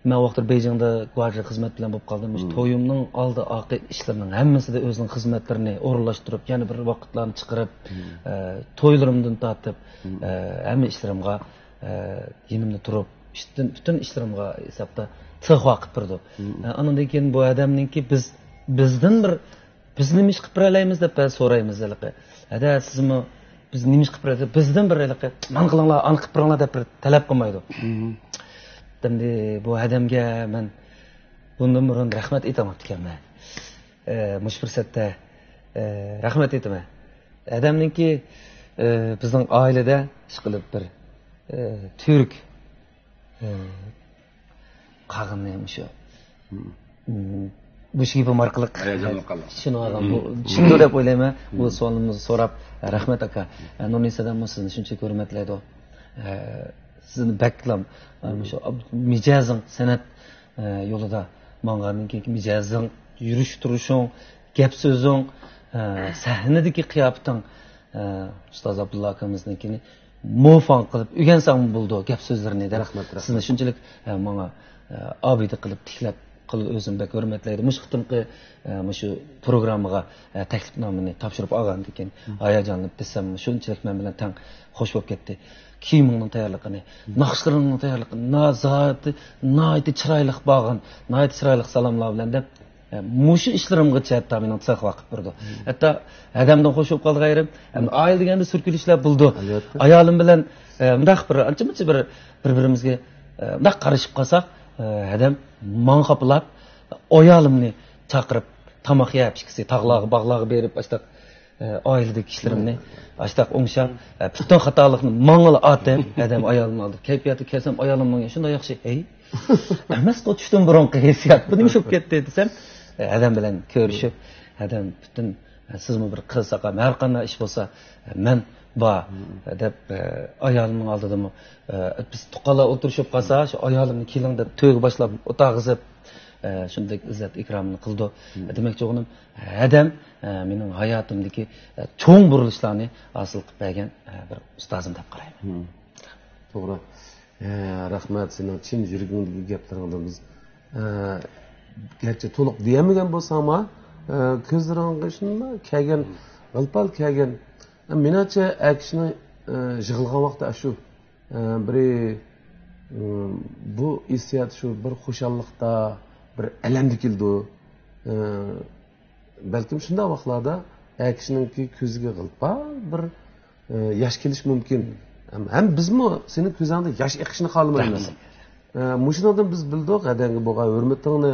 مەن ۋاقتىدا بېيجىڭدا گۋاردىيە خىزمەت بىلەن بولۇپ قالدىم. مۇشۇ تويۇمنىڭ ئالدى ئارقا ئىشلىرىنىڭ ھەممىسىدە ئۆزىنىڭ خىزمەتلىرىنى ئورۇنلاشتۇرۇپ، يەنە بىر ۋاقىتلارنى چىقىرىپ، ئە، تويلىرىمدىن تارتىپ، ئە، ھەممە ئىشلىرىمغا، ئە، يېنىمدا تۇرۇپ، ئىشتىن، پۈتۈن ئىشلىرىمغا ھېسابتا تىغ قىلىپ بېرىدۇ. ئە، ئانىڭدىن كېيىن بۇ ئادەمنىڭكى بىز، بىزدىن بىر بىز نېمە ئىش قىلىپ بېرەلەيمىز دەپ بەزى سورايمىز ھېلىقى. ھەدە، سىزمۇ بىز نېمە ئىش قىلىپ بېرەلەيمىز؟ بىزدىن بىر ھېلىقى، مانا قىلىڭلار، ئانا قىلىپ بېرىڭلار دەپ بىر تەلەپ قىلمايدۇ. ئەمدى بۇ ھەدەمگە مەن بۇندىن بۇرۇن رەھمەت ئېيتالماپتىكەنمەن. ئە، مۇشۇ پۇرسەتتە، ئە، رەھمەت ئېيتىمەن. ھەدەمنىڭكى، ئە، بىزنىڭ ئائىلىدە ئىشقىلىپ بىر، ئە، تۈرك، ئە، قالغىنى مۇشۇ. مم، مۇشۇ گېپىم ئارقىلىق ھاياجانلىنىپ قالدىم. چۈشىنىۋالغان، بۇ چۈشىنىدۇ دەپ ئويلايمەن. بۇ سوئالىمنى سوراپ، رەھمەت ئاكا. نۇرنىسا ھەدەممۇ سىزنى شۇنچىلىك ھۆرمەتلەيدۇ. سىزنى بەكلا مۇشۇ مىجەزىڭ، سەنئەت يولىدا ماڭغاندىن كېيىنكى مىجەزىڭ، يۈرۈش تۇرۇشۇڭ، گەپ سۆزۈڭ، سەھنىدىكى قىياپىتىڭ، ئۇستاز ئابدۇللا ئاكىمىزنىڭكىنى موفاڭ قىلىپ ئۆگەنسەڭمۇ بولىدۇ گەپ سۆزلىرىنى دەپ. رەھمەت، رەھمەت. سىزنى شۇنچىلىك، ئە، ماڭا، ئە، ئابىدە قىلىپ تىكلەپ، قىل-، ئۆزۈم بەك ھۆرمەتلەيدۇ. مۇشۇ قېتىمقى، ئە، مۇشۇ پروگراممىغا، ئە، تەكلىپنامىنى تاپشۇرۇپ ئالغاندىن كېيىن ھاياجانلىنىپ دېسەم، شۇنچىلىك مەن بىلەن تەڭ خوش بولۇپ كەتتى. كىيىمىڭنىڭ تەييارلىقىنى، ناخشىلىرىڭنىڭ تەييارلىقىنى، نازاھەتى، ناھايىتى چىرايلىق بارغان، ناھايىتى چىرايلىق سالاملار بىلەن دەپ، مۇشۇ ئىشلىرىمغىچە ھەتتا مېنىڭ تىغ قىلىپ بېرىدۇ. ھەتتا ھەدەمدىن خوش بولۇپ قالغان يېرىم، ئەمدى ئائىلە دېگەندە سۈركىلىشلەر بولىدۇ. ئايالىم بىلەن، ئە، مۇنداق بىر ئانچە-مۇنچە بىر، بىر-بىرىمىزگە، ئە، مۇنداق قارىشىپ قالساق، ئە، ھەدەم ماڭا قاپىلاپ، ئايالىمنى چاقىرىپ، تاماق يەپ، ئىككىسى تاغلارغا، باغلارغا بېرىپ، ئاشتاق، ئە، ئائىلىدىكى ئىشلىرىمنى ئاشتاق ئوڭشاپ، ئە، پۈتۈن خاتالىقنى ماڭىلا ئاتىپ، ھەدەم ئايالىمنى ئالدى. كەيپىياتى كەلسەم، ئايالىم ماڭا شۇنداق ياخشى، ھەي، ئەمەسقۇ چۈشتىن بۇرۇنقى ھېسسىيات. بۇ نېمە بولۇپ كەتتى دېسەم، ھەدەم بىلەن كۆرۈشۈپ، ھەدەم پۈتۈن، سىزمۇ بىر قىز ئاقام، ھەر قانداق ئىش بولسا، مەن بار دەپ، ئايالىمنىڭ ئالدىدىمۇ، بىز تۇغقانلار ئولتۇرۇشۇپ قالسا، شۇ ئايالىمنى كېلىڭ دەپ تۆگە باشلاپ ئولتۇرغۇزۇپ، شۇنداق ئىززەت ئىكرامنى قىلىدۇ. دېمەكچى بولغىنىم، ھەدەم مېنىڭ ھاياتىمدىكى چوڭ بۇرۇلۇشلارنى ھاسىل قىلىپ بەرگەن بىر ئۇستازىم دەپ قارايمەن. توغرا. ئە، رەھمەت، سېنىڭ چىن يۈرىكىڭدىكى گەپلىرىڭدىن بىز، ئە، گەرچە تولۇق دېيەلمىگەن بولساڭمۇ، ئە، كۆزلىرىڭگە شۇنداق كەلگەن، غىلپال كەلگەن. ئە، مېنىڭچە، ئەر كىشىنىڭ، ئە، يىغلىغان ۋاقتى ئاشۇ. ئە، بىرى، ئىم، بۇ ھېسسىيات شۇ بىر خۇشاللىقتا، بىر ئەلەمدە كېلىدۇ. ئە، بەلكىم شۇنداق ۋاقىتلاردا ئەر كىشىنىڭكى كۆزىگە غىلپال بىر، ئە، ياش كېلىشى مۇمكىن. ھەم، ھەم بىزمۇ سېنىڭ كۆزۈڭدە ياش ئېقىشىنى خالىمايمىز. ئە، مۇشۇنىڭدىن بىز بىلدۇق، ھەدەمگە بولغان ھۆرمىتىڭنى،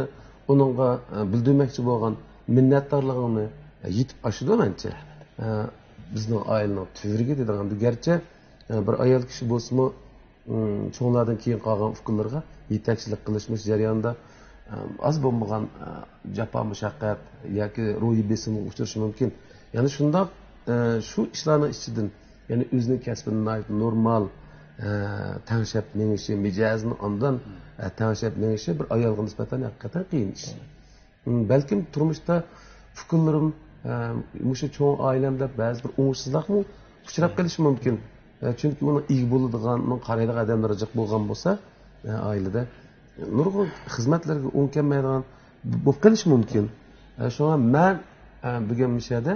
ئۇنىڭغا، ئە، بىلدۈرمەكچى بولغان مىننەتدارلىقىڭنى، ئە، يېتىپ ئاشىدۇ مەنچە. ئە، بىزنىڭ ئائىلىنىڭ تۈۋرۈكى دېدىغاندا، گەرچە، ئە، بىر ئايال كىشى بولسىمۇ، ئىم، چوڭلاردىن كېيىن قالغان ئۇكىلىرىغا يېتەكچىلىك قىلىش مۇشۇ جەرياندا، ئىم، ئاز بولمىغان، ئە، جاپا مۇشەققەت ياكى روھىي بېسىمغا ئۇچرىشى مۇمكىن. يەنە شۇنداق، ئە، شۇ ئىشلارنىڭ ئىچىدىن، يەنى ئۆزىنىڭ كەسپىنى ناھايىتى نورمال، ئە، تەڭشەپ مېڭىشى، مىجەزىنى ئاندىن، ئە، تەڭشەپ مېڭىشى بىر ئايالغا نىسبەتەن ھەقىقەتەن قىيىن ئىش. مم، بەلكىم تۇرمۇشتا ئۇكىلىرىم، ئە، مۇشۇ چوڭ ئائىلەمدە بەزى بىر ئوڭۇشسىزلىقمۇ ئۇچراپ قېلىشى مۇمكىن. ئە، چۈنكى ئۇنىڭ ئىگە بولىدىغان، ئۇنىڭ قارايدىغان ئادەملىرى جىق بولغان بولسا، ئە، ئائىلىدە نۇرغۇن خىزمەتلەرگە ئوڭ كەلمەيدىغان بولۇپ قېلىشى مۇمكىن. ئە، شۇڭا مەن، ئە، بۈگۈن مۇشۇ يەردە،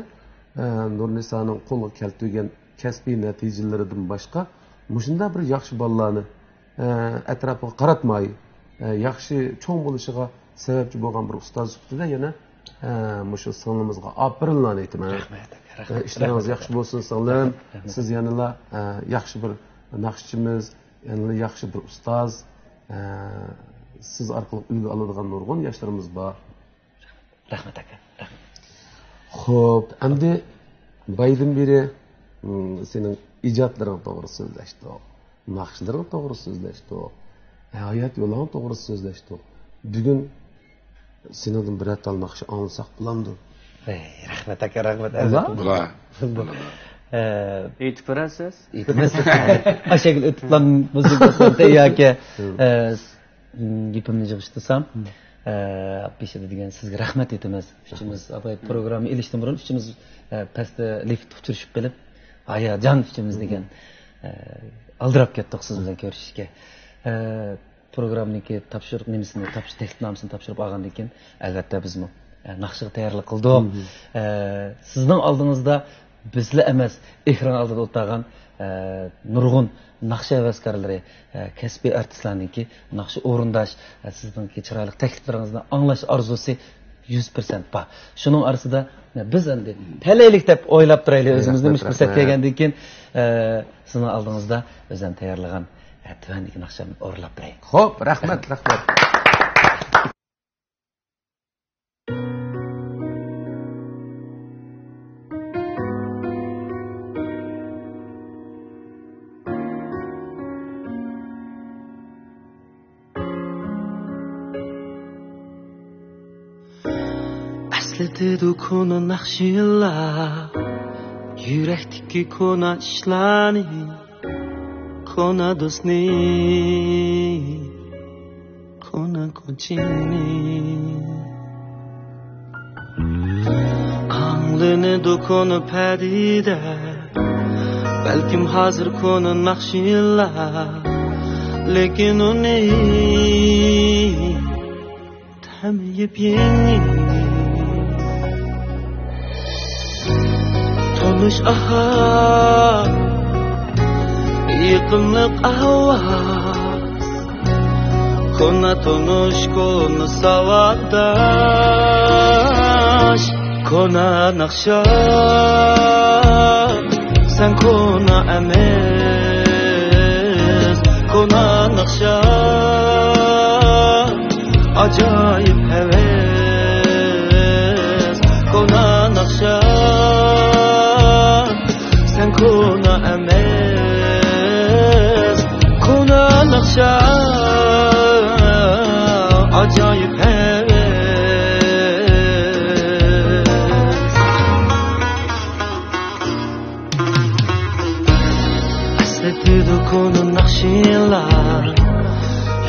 ئە، نۇرنىسانىڭ قولغا كەلتۈرگەن كەسپىي نەتىجىلىرىدىن باشقا مۇشۇنداق بىر ياخشى بالىلارنى ئە، ئەتراپىغا قاراتماي، ئە، ياخشى چوڭ بولۇشىغا سەۋەبچى بولغان بىر ئۇستاز سۈپىتىدە يەنە، ئە، مۇشۇ سىڭلىمىزغا ئاپىرىنلارنى ئېيتىمەن. رەھمەت، ئە، رەھمەت. ئىشلىرىڭىز رەھمەت. ياخشى بولسۇن، سىڭلىم. رەھمەت. سىز يەنىلا، ئە، ياخشى بىر ناخشىچىمىز، يەنىلا ياخشى بىر ئۇستاز. ئە، سىز ئارقىلىق ئۈلگە ئالىدىغان نۇرغۇن ياشلىرىمىز بار. رەھمەت ئاكا. رەھمەت. خوپ، ئەمدى بايىدىن بېرى، م، سېنىڭ ئىجادلىرىڭ توغرىسىدا سۆزلەشتۇق. ناخشىلىرىڭ توغرىسىدا سۆزلەشتۇق. ھايات يولۇڭ توغرىسىدا سۆزلەشتۇق. بۈگۈن سېنىڭدىن بىرەر تال ناخشا ئاڭلىساق بولامدۇ؟ ئەي، رەھمەت ئاكا، رەھمەت. بولا؟ ئەلۋەتتە. بولا. ئە، ئېيتىپ بېرەرسىز؟ ئېيتماس. ئاشەگىل ئۆتۈپلا مۇزىكا قىلدى ياكى، ئە، م، گېپىمنى يىغىشتۇرسام، ئە، بېشىدا دېگەن سىزگە رەھمەت ئېيتىمىز. ئۈچىمىز ئاپايىپ پروگرامما ئېلىشتىن بۇرۇن ئۈچىمىز، ئە، پەستە لىفتتا ئۇچرىشىپ قېلىپ، ھاياجان ئۈچىمىز دېگەن، ئە، ئالدىراپ كەتتۇق سىز بىلەن كۆرۈشۈشكە. ئە، پروگراممىنىڭكى تاپشۇرۇق نېمىسىنى تاپشۇر-، تەكلىپنامىسىنى تاپشۇرۇپ ئالغاندىن كېيىن، ئەلۋەتتە، بىزمۇ، ئە، ناخشىغا تەييارلىق قىلدۇق. مم. ئە، سىزنىڭ ئالدىڭىزدا بىزلا ئەمەس، ئېكران ئالدىدا ئولتۇرغان، ئە، نۇرغۇن ناخشا ھەۋەسكارلىرى، ئە، كەسپىي ئارتىسلارنىڭكى ناخشا ئورۇنداش، ئە، سىزنىڭكى چىرايلىق تەكلىپلىرىڭىزنى ئاڭلاش ئارزۇسى يۈز پىرسەنت بار. شۇنىڭ ئارىسىدا، ئە، بىز ئەمدى تەلەيلىك دەپ ئويلاپ تۇرايلى ئۆزىمىزنى. رەھمەت، مۇشۇ پۇرسەت رەھمەت. كەلگەندىن كېيىن، ئە، سىزنىڭ ئالدىڭىزدا ئۆزۈم تەييارلىغان، ئە، تۆۋەندىكى ناخشامنى ئورۇنلاپ بېرەي. خوپ، رەھمەت، رەھمەت. ئەسلىتىدۇ كونا ناخشىلار، يۈرەكتىكى كونا ئىشلارنى، كونا دوستنى، كونا كوچىنى. ئاڭلىنىدۇ كونا پەدىدە، بەلكىم ھازىر كونا ناخشىلار، لېكىن ئۇنى تەمى يېپيېڭى. تونۇش ئاھاڭ، يېقىملىق ئاۋاز، كونا تونۇش، كونا ساۋاقداش، كونا ناخشا. سەن كونا ئەمەس، كونا ناخشا، ئاجايىپ ھەۋەس، كونا ناخشا. سەن كونا ئەمەس، كونا ناخشا، ئاجايىپ ھەۋەس. ئەسلىتىدۇ كونا ناخشىلار،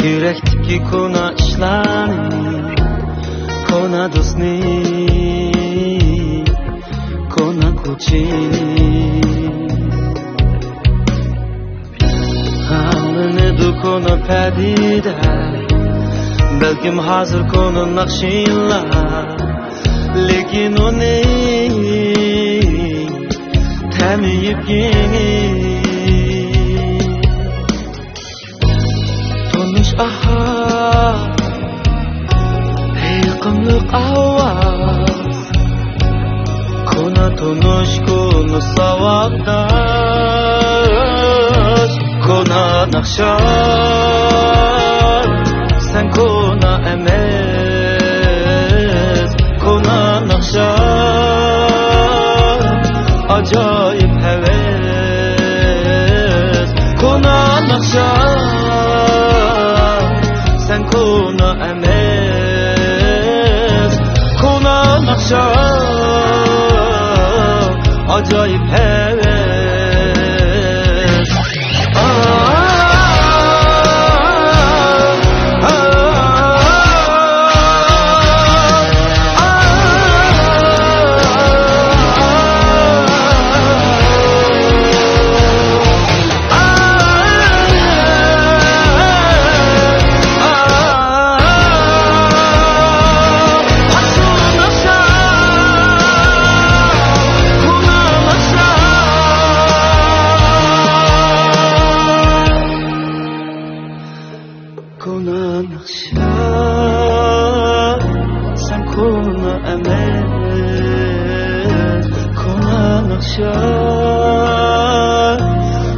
يۈرەكتىكى كونا ئىشلارنى، كونا دوستنى، كونا كوچىنى. ئاڭلىنىدۇ كونا پەدىدە، بەلكىم ھازىر كونا ناخشىلار، لېكىن ئۇنى تەمى يېپيېڭى. تونۇش ئاھاڭ، يېقىملىق ئاۋاز، كونا تونۇش، كونا ساۋاقداش، كونا ناخشا. سەن كونا ئەمەس، كونا ناخشا، ئاجايىپ ھەۋەس، كونا ناخشا. سەن كونا ئەمەس، كونا ناخشا، ئاجايىپ ھەۋەس. كونا ناخشا، سەن كونا ئەمەس، كونا ناخشا،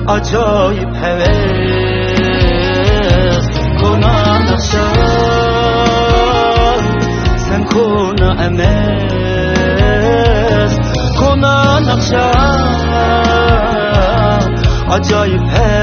ئاجايىپ ھەۋەس، كونا ناخشا، سەن كونا ئەمەس، كونا ناخشا، ئاجايىپ ھەۋەس.